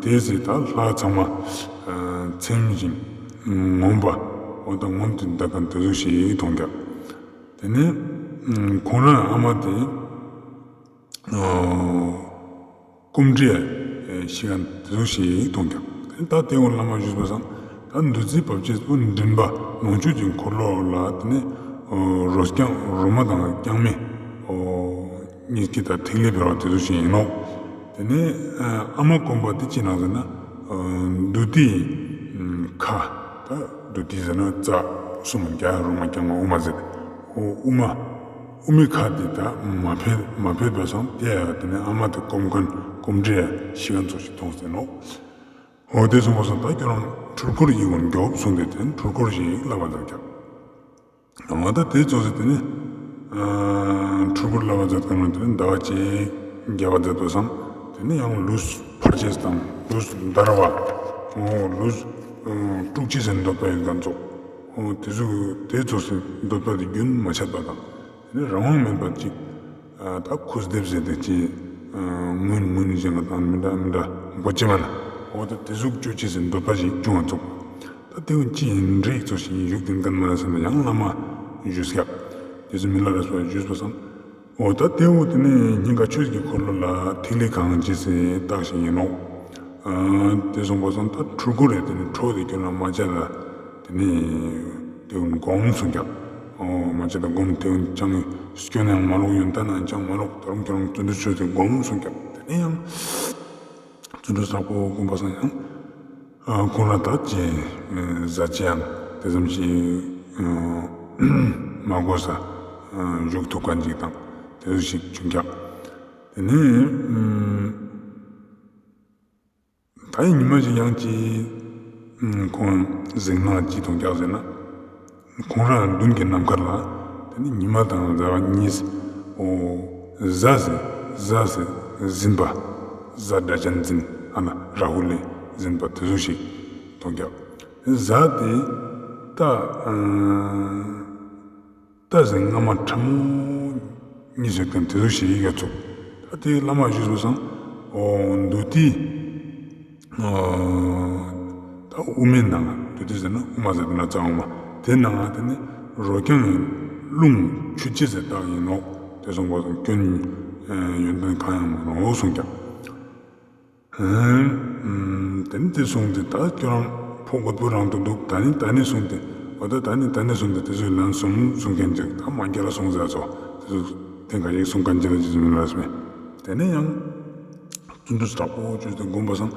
དེའི་ཚེ་ད་ལྷ་ཚང་མ་ཚིམ་ཞིང་ངོམས་པ་འོ་ད་ངོམས་ཏེ་བསྡད་མཁན་དེ་ཚོ་ཞིག་མཐོང་ཀྱག། དེ་ནས་ཁོང་རང་ཨ་མ་དེ་སྐུ་མགྲོན་ཞིག་དེ་ཚོ་ཞིག་མཐོང་ཀྱག། དེ་ནས་ད་དེ་ཀུན་བླ་མ་ཞུས་པ་སང་ད་བདུད་རྩི་བབས་ཅེས་པོ་མགྲིན་པ་ལོངས་སྤྱོད་ཀྱི་འཁོར་ལོ་ལ་དེ་ནས་ རོ་རྐྱང་རོ་མ་དང་རྐྱང་མའི་གཉིས་ཀྱི་ད་ཐིག་ལེ་འཕེལ་བ་དེ་ཚོ་ཞིག་ཡིན་ནོག། དེ་ནས་ཨ་མ་སྐོམ་པ་དེ་ཅི་ནང་ཟེར་ན་བདུད་དེའི་ཁ། ད་བདུད་དེ་ཟེར་ན་རྩ་གསུམ་རྒྱ་རོ་མ་རྐྱང་མ་དབུ་མ་ཟེར། དབུ་མ་དབུ་མའི་ཁ་དེ་ད་མ་འཕེལ་མ་འཕེལ་བ་སང་དེ་ཡ་དེ་ནས་ཨ་མ་དེ་སྐོམ་མཁན་སྐོམ་འདྲེ་ཡ་ཤི་མཁན་ཚོ་ཞིག་མཐོང་ཟེར་ནོག། འོ་དེ་སོང་བ་སང་ད་ཁྱོད་རང་འཁྲུལ་འཁོར་ཡིན་ཀུན་མགྱོགས་སོང་སྟེ་དེ་འཁྲུལ་འཁོར་ཞིག་བསླབ་པ་མཛད་ཀྱག། འོ་ད་དེ་ཚོ་ཟེར་དེ་ནི་འཁྲུལ་འཁོར་བསླབ་པ་མཛད་ཀྱག་ན་དེ་ནི་ཟླ་བ་གཅིག་བརྒྱབ་པ་མཛད་པ་སང་དེ་ནི་ཡང་ལུས་འཕར་ཅེས་དང་ལུས་འདར་བ། འོ་ལུས་དཀྲུག་ཅེས་ཟེར་འདོད་པ་ཡོད་མཁན་ཚོ། འོ་དེ་ཚོ་དེ་ཚོ་ཟེར་འདོད་པ་དེ་རྒྱུན་མ་ཆད་པ་དང་། དེ་ནས་རང་དབང་མེད་པ་ཅིག། ཨ་ད་ཁུ་སྡེབ་ཟེར་ཏེ་ཅི། ཨ་ངུན་ངུན་བྱེད་ང་དང་མི་འདྲ་མི་འདྲ་འབོ་ཅི་མ་ན། འོ་ད་དེ་ཟུག་ཅོ་ཅི་ཟེར་འདོད་པ་ཞིག་བྱུང་བ་ཚོགས། ད་དེ་བོ་ཅི་ཡིན་འདྲེ་ཡིག་ཚོ་ཞིག་ཡིན་བཞུགས་དེ་མཁན་མ་ན་ཟེར་ན་ཡང་བླ་མ་ཞུས་ཀྱག། དེ་ཚོ་མི་ལ་རས་པ་ཞུས་པ་སང་། འོ་ད་དེ་བོ་དེ་ནས་སྙིང་ག་ཆོས་ཀྱི་འཁོར་ལོ་ལ་ཐིག་ལེ་གང་ཅི་ཟེར་བཏགས་ཤིག་ཡིན་ནོག། ཨ་དེ་སོང་པ་སང་ད་འཁྲུལ་འཁོར་རེ་དེ་ནི་འཕྲོ་དེ་ཁྱོད་ལ་མ་བྱས་ལ་དེ་ནི་དེ་བོ་སྒོམ་གསུངས་ཀྱག། འོ་མ་བྱས་ལ་སྒོམ་དེ་བོ་ཅང་སྐྱོན་ཡང་མ་ལོག་ཡོན་ཏན་ཡང་ཅང་མ་ལོག་ད་རུང་ཁྱོད་རང་བརྩོན་འགྲུས་ཆོས་དེ་སྒོམ་གསུངས་ཀྱག། དེ་ནས་ཡང་བརྩོན་འགྲུས་དྲག་པོ་སྒོམ་པ་སང་ཡང་ཁོང་རང་ད་ཅི་ཟ་ཅི་ཡང་དེ་ཙམ་ཞིག་མ་དགོས་ས་བཞུགས་ཐུབ་མཁན་ཅིག་དང་དེ་ཚོ་ཞིག་བྱུང་ཀྱག། དེ་ནས་ད་ཡིན་ཉི་མ་ཞིག་ཡང་ཅིག་ཁོང་གཟིགས་སྣང་ཅི་མཐོང་ཀྱག་ཟེར་ན། ཁོང་རང་མདུན་གྱི་ནམ་མཁའ་ལ་དེ་ནི་ཉི་མ་དང་ཟླ་བ་གཉིས། འོ་གཟའ་ཟེར་གཟའ་ཟེར་ཟིན་པ། གཟའ་སྒྲ་གཅན་འཛིན་ཨ་ན་རཱ་ཧུ་ལས་ཟིན་པ་དེ་ཚོ་ཞིག་མཐོང་ཀྱག། གཟའ་དེ་ད་རྟ་ཟེར་རྔ་མ་ཕྲ་མོ་གཉིས་ཟེར་མཁན་དེ་ཚོ་ཞིག་ཡོད་ཚུགས། ད་དེ་བླ་མ་ཞུས་པ་སང་འོ་འདུ་དེ། ད་དབུ་མའི་ནང་དུ་དེ་ཟེར་ན་དབུ་མ་ཟེར་ན་རྩ་དབུ་མ། དེ་ནང་དེ་ནི་རོ་རྐྱང་ཡིན་རླུང་ཆུ་སྐྱེས་ཟེར་བཏགས་ཡིན་ནོག། དེ་སོང་པ་སང་སྐྱོན་ཡོན་ཏན་གང་ཡང་མ་ནོག་གསུངས་ཀྱག། དེ་ནི་དེ་གསུངས་ཏེ་ད་ཁྱོད་རང་ཕོ་རྒོད་པོ་རང་དུ་འདུག། ད་ནི་ད་ནི་གསུངས་ཏེ་འོ་ད་ད་ནི་ད་ནི་གསུངས་ཏེ་དེ་ཚོའི་ལན་གསུམ་གསུང་མཁན་ཅིག་ད་མ་རྒྱལ་ལ་གསུངས་ཟེར་ཚོ་དེ་ཚོ་དེ་འགའ་ཞིག་གསུང་མཁན་ཅིག་ལ་ཅི་ཟེར་མིན་ལ་སྨྲས། དེ་ནས་ཡང་བརྩོན་འགྲུས་དྲག་པོ་བཅོས་ཏེ་སྒོམ་པ་སང་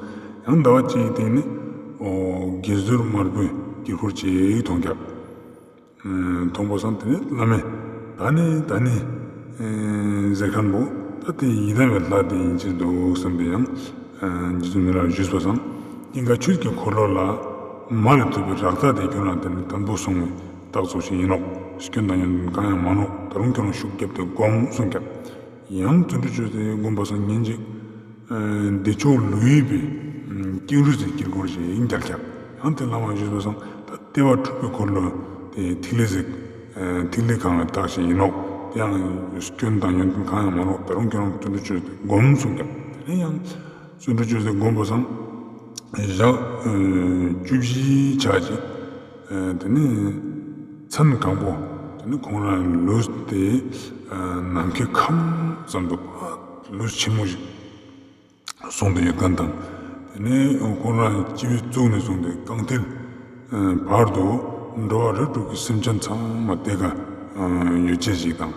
ཡང་ཟླ་བ་གཅིག་གི་སྟེང་ནས་འོ་དགེ་ཟུར་དམར་པོའི་དཀྱིལ་འཁོར་གཅིག་མཐོང་ཀྱག། མཐོང་པ་སང་དེ་ནས་བླ་མས་ད་ནི་ད་ནི་ཟེར་མཁན་པོ་ད་དེ་ཡི་དམ་པའི་ལྷ་དེ་ཡིན་ཕྱིར་འདུག་བསམ་པའི་ཡང་རྗེ་བཙུན་མི་ལ་ཞུས་པ་སང་སྙིང་ག་ཆོས་ཀྱི་འཁོར་ལོ་ལ་མ་ལས་ཐུབ་པའི་རཀྟ་དེ་ཁྱོད་རང་དེ་ནི་དམ་པོ་སོང་བའི་རྟགས་ཙོགས་ཤིག་ཡིན་ནོག། སྐྱོན་དང་ཡོན་ཏན་གང་ཡང་མ་ནོག། ད་རུང་ཁྱོད་རང་ཤུགས་བརྒྱབ་སྟེ་སྒོམ་གསུངས་ཀྱག། ཡང་བརྩོན་འགྲུས་བཅོས་ཏེ་སྒོམ་པ་སང་ཉིན་གཅིག་བདེ་མཆོག་ལོ་ཡི་པའི་ཀེང་རུས་ཀྱི་དཀྱིལ་འཁོར་ཞིག་མཇལ་ཀྱག། ཡང་དེ་བླ་མ་ཞུས་པ་སང་ད་ལྟེ་བ་འཁྲུལ་པའི་འཁོར་ལོ་དེ་ཐིག་ལེ་ཟེར་ཐིག་ལེ་གང་བའི་རྟགས་ཤིག་ཡིན་ནོག། དེ་ཡང་སྐྱོན་དང་ཡོན་ཏན་གང་ཡང་མ་ནོག། ད་རུང་ཁྱོད་རང་བརྩོན་འགྲུས་བཅོས་ཏེ་སྒོམ་གསུངས་ཀྱག། དེ་ནས་ཡང་བརྩོན་འགྲུས་བཅོས་ཏེ་སྒོམ་པ་སང་ཞག་བཅུ་བཞི་ཆ་ཅིག། དེ་ནས་མཚན་གང་པོ་དེ་ནས་ཁོང་རང་ལུས་དེ་ནམ་མཁའི་ཁམས་ཙམ་དུ་ལུས་ཆེན་མོ་ཞིག་སོང་སྟེ་ཡོད་མཁན་དང་། དེ་ནས་ཁོང་རང་སྤྱི་བོའི་གཙུག་ནས་བཟུང་སྟེ་རྐང་མཐིལ་བར་དུ་འགྲོ་བ་རིགས་དྲུག་གི་སེམས་ཅན་ཚང་མ་དེ་ཀ་ཡོད་ཅེས་ཞིག་དང་།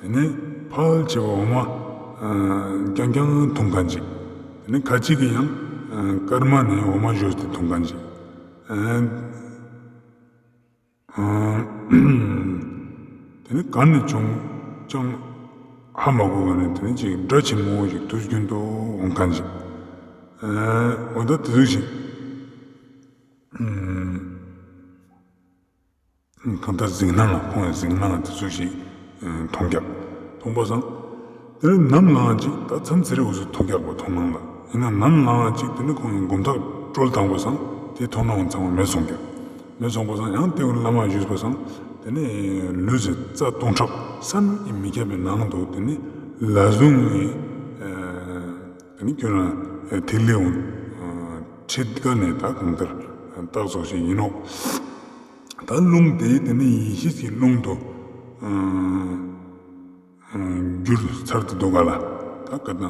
དེ་ནས་ཕལ་ཆེ་བ་འོ་མ་རྐྱང་རྐྱང་འཐུང་མཁན་ཅིག། དེ་ནས་ཁ་ཅིག་གིས་ཡང་སྐར་མ་ནས་འོ་མ་བཞོས་ཏེ་འཐུང་མཁན་ཅིག། དེ་ནས་གར་ནས་བྱུང་ཅང་ཧ་མ་གོ་བ་ནས་དེ་ནས་ཅིག་སྒྲ་ཆེན་མོ་ཞིག་དུས་རྒྱུན་དུ་འོང་མཁན་ཅིག། འོ་ད་དེ་ཚོ་ཞིག་གང་ལྟར་གཟིགས་སྣང་ལ་ཁོང་ཡང་གཟིགས་སྣང་ལ་དེ་ཚོ་ཞིག་མཐོང་ཀྱག། མཐོང་པ་སང་། དེ་ནས་ནམ་ལངས་ཅིག་ད་མཚམས་ཚེ་རིང་འུ་ཚོ་ཐུག་ཀྱག་པ་མཐོང་སྣང་ལ། ཡིན་ན་ནམ་ལངས་ཅིག་དེ་ནས་ཁོང་ཡང་སྒོམ་ཐག་བཀྲོལ་བཏང་པ་སང་དེ་མཐོང་སྣང་ཚང་མ་མེད་སོང་ཀྱག། མེད་སོང་པ་སང་ཡང་དེ་བོ་བླ་མ་ཞུས་པ་སང་དེ་ནས་ལུས་ཀྱི་རྩ་སྟོང་ཕྲག་བསམ་གྱིས་མི་ཁྱབ་པའི་ནང་དུ་དེ་ནས་ལས་རླུང་གི་དེ་ནས་ཁྱོད་རང་ཐིག་ལེ་འོང་ཁྲིད་ཀ་ནས་ད་གང་ལྟར་རྟགས་ཙོགས་ཤིག་ཡིན་ནོག། ད་རླུང་དེ་དེ་ནས་ཡེ་ཤེས་ཀྱི་རླུང་དུ་འགྱུར་ཚར་ཏེ་འདུག་ག་ལ། ད་སྐད་ན་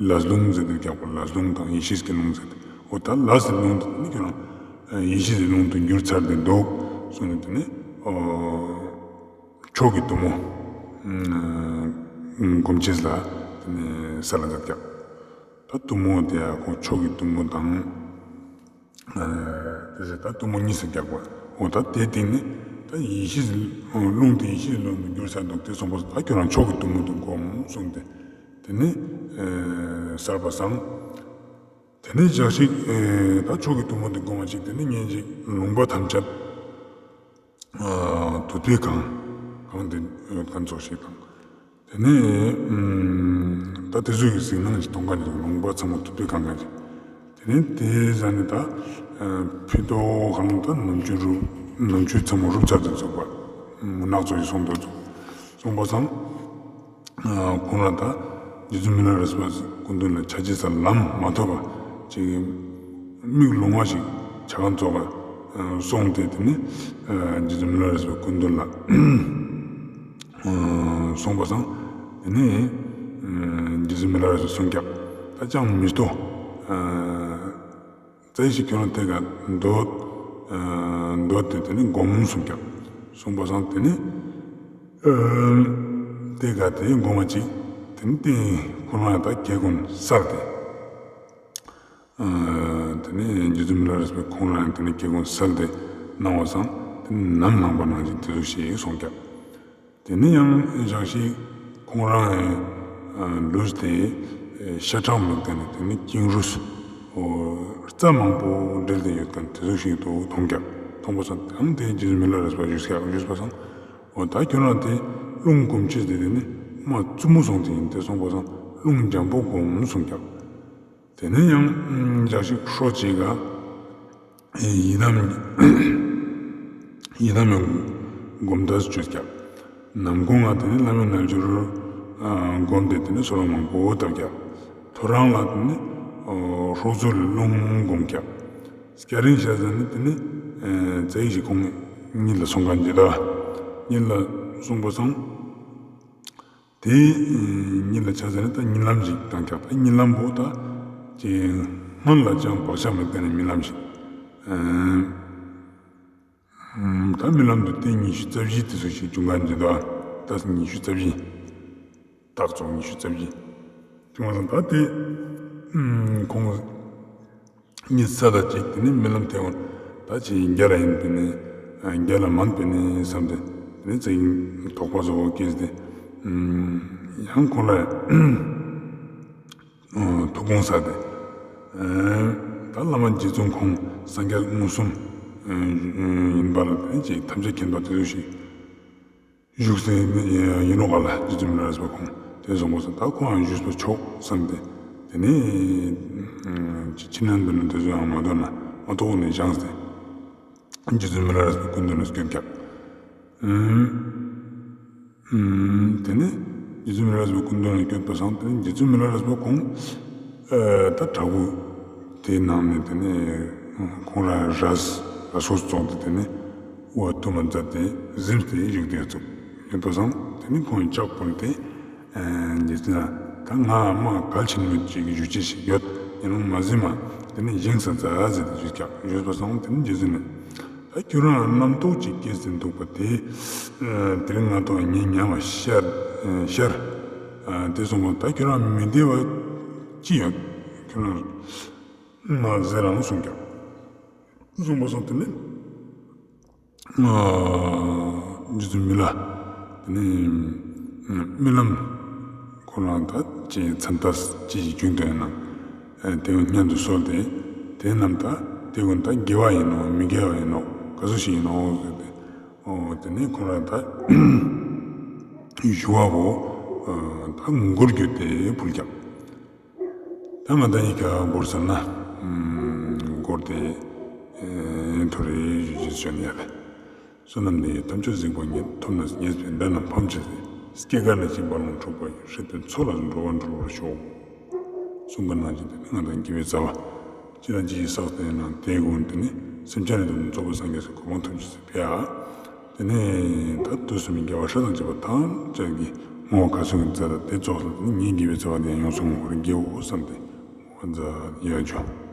ལས་རླུང་ཟེར་ཏེ་རྒྱག་པ་ལས་རླུང་དང་ཡེ་ཤེས་ཀྱི་རླུང་ཟེར་ཏེ་འོ་ད་ལས་ཀྱི་རླུང་དེ་ནི་ཁྱོད་རང་ཡེ་ཤེས་ཀྱི་རླུང་དུ་འགྱུར་ཚར་ཏེ་འདུག་གསུངས་ནས་དེ་ནས་འོ་ མཆོག་གི་གཏུམ་མོ་སྒོམ་ཅེས་ལ་དེ་ནས་ས་ལ་མཛད་ཀྱག། ད་གཏུམ་མོ་དེ་ཡང་ཁོང་མཆོག་གི་གཏུམ་མོ་དང་། དེ་ཟེར་ད་གཏུམ་མོ་གཉིས་སུ་རྒྱག་པ། འོ་ད་དེ་སྟེང་ནས་ད་ཡེ་ཤེས་རླུང་དེ་ཡེ་ཤེས་རླུང་དུ་འགྱུར་ས་འདུག། དེ་སོང་པ་ད་ཁྱོད་རང་མཆོག་གི་གཏུམ་མོ་དེ་སྒོམ་གསུངས་ཏེ། དེ་ནས་གསལ་པོ་སངས། དེ་ནས་ཞག་ཅིག་ད་མཆོག་གི་གཏུམ་མོ་དེ་སྒོམ་པ་ཅིག། དེ་ནས་ཉིན་ཅིག་ལུང་པ་ཐམས་ཅད་དུད་པས་གང་། གང་དེ་ཡོད་མཁན་ཙོགས་ཤིག་དང་། དེ་ནས་ད་དེ་ཚོ་གི་གཟིགས་སྣང་ཞིག་མཐོང་མཁན་ཅིག། ལུང་པ་ཚང་མ་དུད་པས་གང་མཁན་ཅིག། དེ་ནས་དེ་ཟ་ནས་ད་ཕི་ཏོ་གང་ད་ནམ་ཆུ་རུབ། ནམ་ཆུ་ཚང་མ་རུབ་ཚར་དུ་ཚུགས་པ། ནགས་ཚོ་ཞིག་སོང་དུ་ཚུགས། སོང་པ་སང་ཁོང་རང་ད་རྗེ་བཙུན་མི་ལ་རས་པ་སྐུ་མདུན་ལ་ཆ་ཅེས་ས་ལམ་མ་ཐོབ་པ་ཅིག་མིག་ལོང་བ་ཞིག་ཆ་མཁན་ཙོགས་སོང་སྟེ། དེ་ནས་རྗེ་བཙུན་མི་ལ་རས་པ་སྐུ་མདུན་ལ་སོང་པ་སང་། དེ་ནས་རྗེ་བཙུན་མི་ལ་རས་པས་གསུངས་ཀྱག། ད་ཅང་མི་ལྟོས། ཙ་ཞིག་ཁྱོད་རང་དེ་ག་འདོད། འདོད་དེ་དེ་ནས་སྒོམ་གསུངས་ཀྱག། གསུངས་པ་སང་དེ་ནས་དེ་ག་དེ་སྒོམ་པ་ཅིག། དེ་ནས་དེ་ཁོ་རང་ཡང་ད་སྐྱེ་ཀུན་གསལ་ཏེ། དེ་ནས་རྗེ་བཙུན་མི་ལ་རས་པས་ཁོང་རང་ཡང་དེ་ནས་སྐྱེ་ཀུན་གསལ་ཏེ་གནང་བ་སང་དེ་ནས་ནམ་ལངས་པ་ནང་བཞིན་དེ་ཟུག་ཞིག་གསུངས་ཀྱག། དེ་ནས་ཡང་ཞག་ཅིག་ཁོང་རང་ལུས་དེ་ཤ་ཁྲག་མིག་ཏོ་ནས་དེ་ནས་ཀེང་རུས་རྩ་མང་པོ་འབྲེལ་ཏེ་ཡོད་མཁན་དེ་ཟུག་ཞིག་ཏུ་མཐོང་ཀྱག། མཐོང་པ་སང་ཡང་དེ་རྗེ་བཙུན་མི་ལ་རས་པ་ཞུས་ཀྱག། ཞུས་པ་སང་འོ་ད་ཁྱོད་རང་དེ་རླུང་སྒོམ་ཅེས་དེ་དེ་ནས་མ་རྩུབ་མོ་སོང་དེ་ཡིན། དེ་སོང་པ་སང་རླུང་འཇམ་པོ་སྒོམ་གསུངས་ཀྱག། དེ་ནས་ཡང་ཞག་ཅིག་ཁྲོ་ཅིག་ག་ཡི་དམ་ཡི་དམ་སྒོམ་ད་ཅོས་ཀྱག། ནམ་གུང་ང་དེ་ནས་བླ་མའི་རྣལ་འབྱོར་སྒོམ་སྟེ་དེ་ནས་གསོལ་བ་མང་པོ་བཏབ་ཀྱག། ཐོ་རངས་ལ་དེ་ནས་ཧྲོག་རྩོལ་རླུང་སྒོམ་ཀྱག། སྐྱ་རེངས་ཤར་ཟ་ནས་དེ་ནས་ཙ་ཞིག་ཁོང་གཉིད་ལ་སོང་མཁན་ཅིག་ད། གཉིད་ལ་སོང་པ་སང་དེ་གཉིད་ལ་ཆ་ཟ་ནས་ད་གཉིད་ལམ་ཞིག་བཏང་ཀྱག། ད་གཉིད་ལམ་པོ་ད་ཅིག་སྔོན་ལ་ཅང་བག་ཆགས་མེད་མཁན་ནི་གཉིད་ལམ་ཞིག། ད་རྨི་ལམ་དུ་ཏེ་ཉི་ཤུ་རྩ་བཞི་དེ་ཚོ་ཞིག་བྱུང་མཁན་ཅིག་འདུག། ད་ཉི་ཤུ་རྩ་བཞི། སྟག་ཚོགས་ཉི་ཤུ་རྩ་བཞི་བྱུང་བ་དང་། ད་དེ་ཁོང་གཉིད་སད་ད་ཅིག་དེ་ནས་རྨི་ལམ་དེ་འོ་ད་ཅིག་རྒྱལ་ལ་ཡིན་པས་ནི། རྒྱལ་ལ་མན་པས་ནི་བསམ་སྟེ་དེ་ནས་ཙིག་དོགས་པ་བཟོ་བོ་སྐྱེས་ཏེ། ཡང་ཁོང་ལ་ཐུགས་དགོངས་ས་དེ། ད་བླ་མ་རྗེ་བཙུན་ཁོང་སངས་རྒྱས་མངོན་སུམ་ཡིན་པ་ལ་དེ་ཅིག་ཐམས་ཅད་མཁྱེན་པ་དེ་ཚོ་ཞིག་བཞུགས་སེ་ཡིན་ནོག་ག་ལ། རྗེ་བཙུན་མི་ལ་རས་པ་ཁོང་དེ་སོང་པ་སང་ད་ཁོང་ཡང་བཞུགས་པ་ཆོག་བསམ་སྟེ། དེ་ནས་ཕྱི་ནང་འདི་ནི་དེ་ཚོ་ཡང་མ་དོ་ན་མ་གཏོགས་ནས་བཞེངས་ཏེ་རྗེ་བཙུན་མི་ལ་རས་པའི་སྐུ་མདུན་ལ་བསྐྱོན་ཀྱག། དེ་ནས་རྗེ་བཙུན་མི་ལ་རས་པའི་སྐུ་མདུན་ལ་བསྐྱོན་པ་སང་དེ་ནས་རྗེ་བཙུན་མི་ལ་རས་པ་ཁོང་ད་བྲག་ཕུག་དེའི་ནང་ནས་དེ་ནས་ཁོང་རང་རས་རས་སོ་བཙོང་སྟེ་དེ་ནས་དབུ་བ་དུ་མ་མཛད་དེ་གཟིམས་ཏེ་བཞུགས་ཏེ་ཡོད་ཚུགས། ཡོད་པ་སང་དེ་ནས་ཁོང་ལྕགས་ཕུལ་ཏེ། རྗེ་བཙུན་ལ་ད་ང་མ་གལ་ཆེན་མོ་ཅིག་ཞུ་ཅེས་ཞིག་ཡོད། ཡིན་ནའང་མ་གཟིམ་མ་དེ་ནས་བཞེངས་ས་མཛད་ཟེར་ཏེ་ཞུས་ཀྱག། ཞུས་པ་སང་དེ་ནས་རྗེ་བཙུན་ནས་ད་ཁྱོད་རང་རྣམ་རྟོག་ཅིག་སྐྱེས་ཏེ་འདུག་པ་དེ། དེ་རིང་ང་ཐོག་ཉེ་ཉམས་ཤར་ཤར། དེ་སོང་པ་ད་ཁྱོད་རང་མི་བདེ་བ་ཅི་ཡོད། ཁྱོད་རང་ཟེར་རང་གསུངས་ཀྱག། གསུངས་པ་སང་དེ་ནས་རྗེ་བཙུན་མི་ལ་དེ་ནས་རྨི་ལམ་ཁོ་རང་ད་ཅི་མཚན་རྟགས་ཅི་ཞིག་བྱུང་དོན་ན་དེ་ཀུན་སྙན་དུ་གསོལ་ཏེ། དེ་རྣམས་ད་དེ་ཀུན་ད་དགེ་བ་ཡིན་ནོ་མི་དགེ་བ་ཡིན་ནོ་ག་ཚོད་ཞིག་ཡིན་ནོ་ཟེར་ཏེ། འོ་དེ་ནས་ཁོ་རང་ད་ཞུ་བ་བོ་ད་མགུར་བརྒྱུད་དེ་ཕུལ་ཀྱག། ད་ང་དང་ཡི་གེ་འགོར་ཚར་ན་འགོར་ཏེ་ཐོ་རེ་ཞུ་ཅེས་བྱོན་ཡ་ལེ། བསོད་ནམས་འདི་ཡིས་ཐམས་ཅད་གཟིགས་པ་ཉིད། ཐོབ་ནས་ཉེས་པའི་དགྲ་རྣམས་ཕམ་བྱས་ཏེ། སྐྱེ་རྒ་ན་འཆིའི་རྦ་ཀློང་འཁྲུགས་པ་ཡི། སྲིད་པའི་མཚོ་ལས་འགྲོ་བ་སྒྲོལ་བར་ཤོག། གསུངས་པ་ནང་བཞིན་དེ་ནི་ང་དང་དགེ་བའི་རྩ་བ་ཅི་དང་ཅི་ཞིག་བསགས་ཏེ་ཡིན་ན་དེ་ཀུན་དེ་ནི་སེམས་ཅན་རེ་དོ་རྩོག་པོ་སངས་རྒྱས་སི་གོ་འཕང་ཐོབ་ཅེས་སི་ཕི་ཡ། དེ་ནས་ད་དུས་གསུམ་གྱི་རྒྱལ་བ་སྲས་དང་བཅས་པ་ཐམས་ཅད་ཀྱི་བསྔོ་བ་ག་ཚོད་ཀྱི་མཛད་དེ་ཙོགས་ལ་དེ་ནས་ངའི་དགེ་བའི་རྩ་བ་དེ་ཡང་ཡོངས་སུ་བསྔོ་བར་བགྱིའོ་བསམ་སྟེ་བསྔོ་བ་མཛད་ཡོད་ཅོག།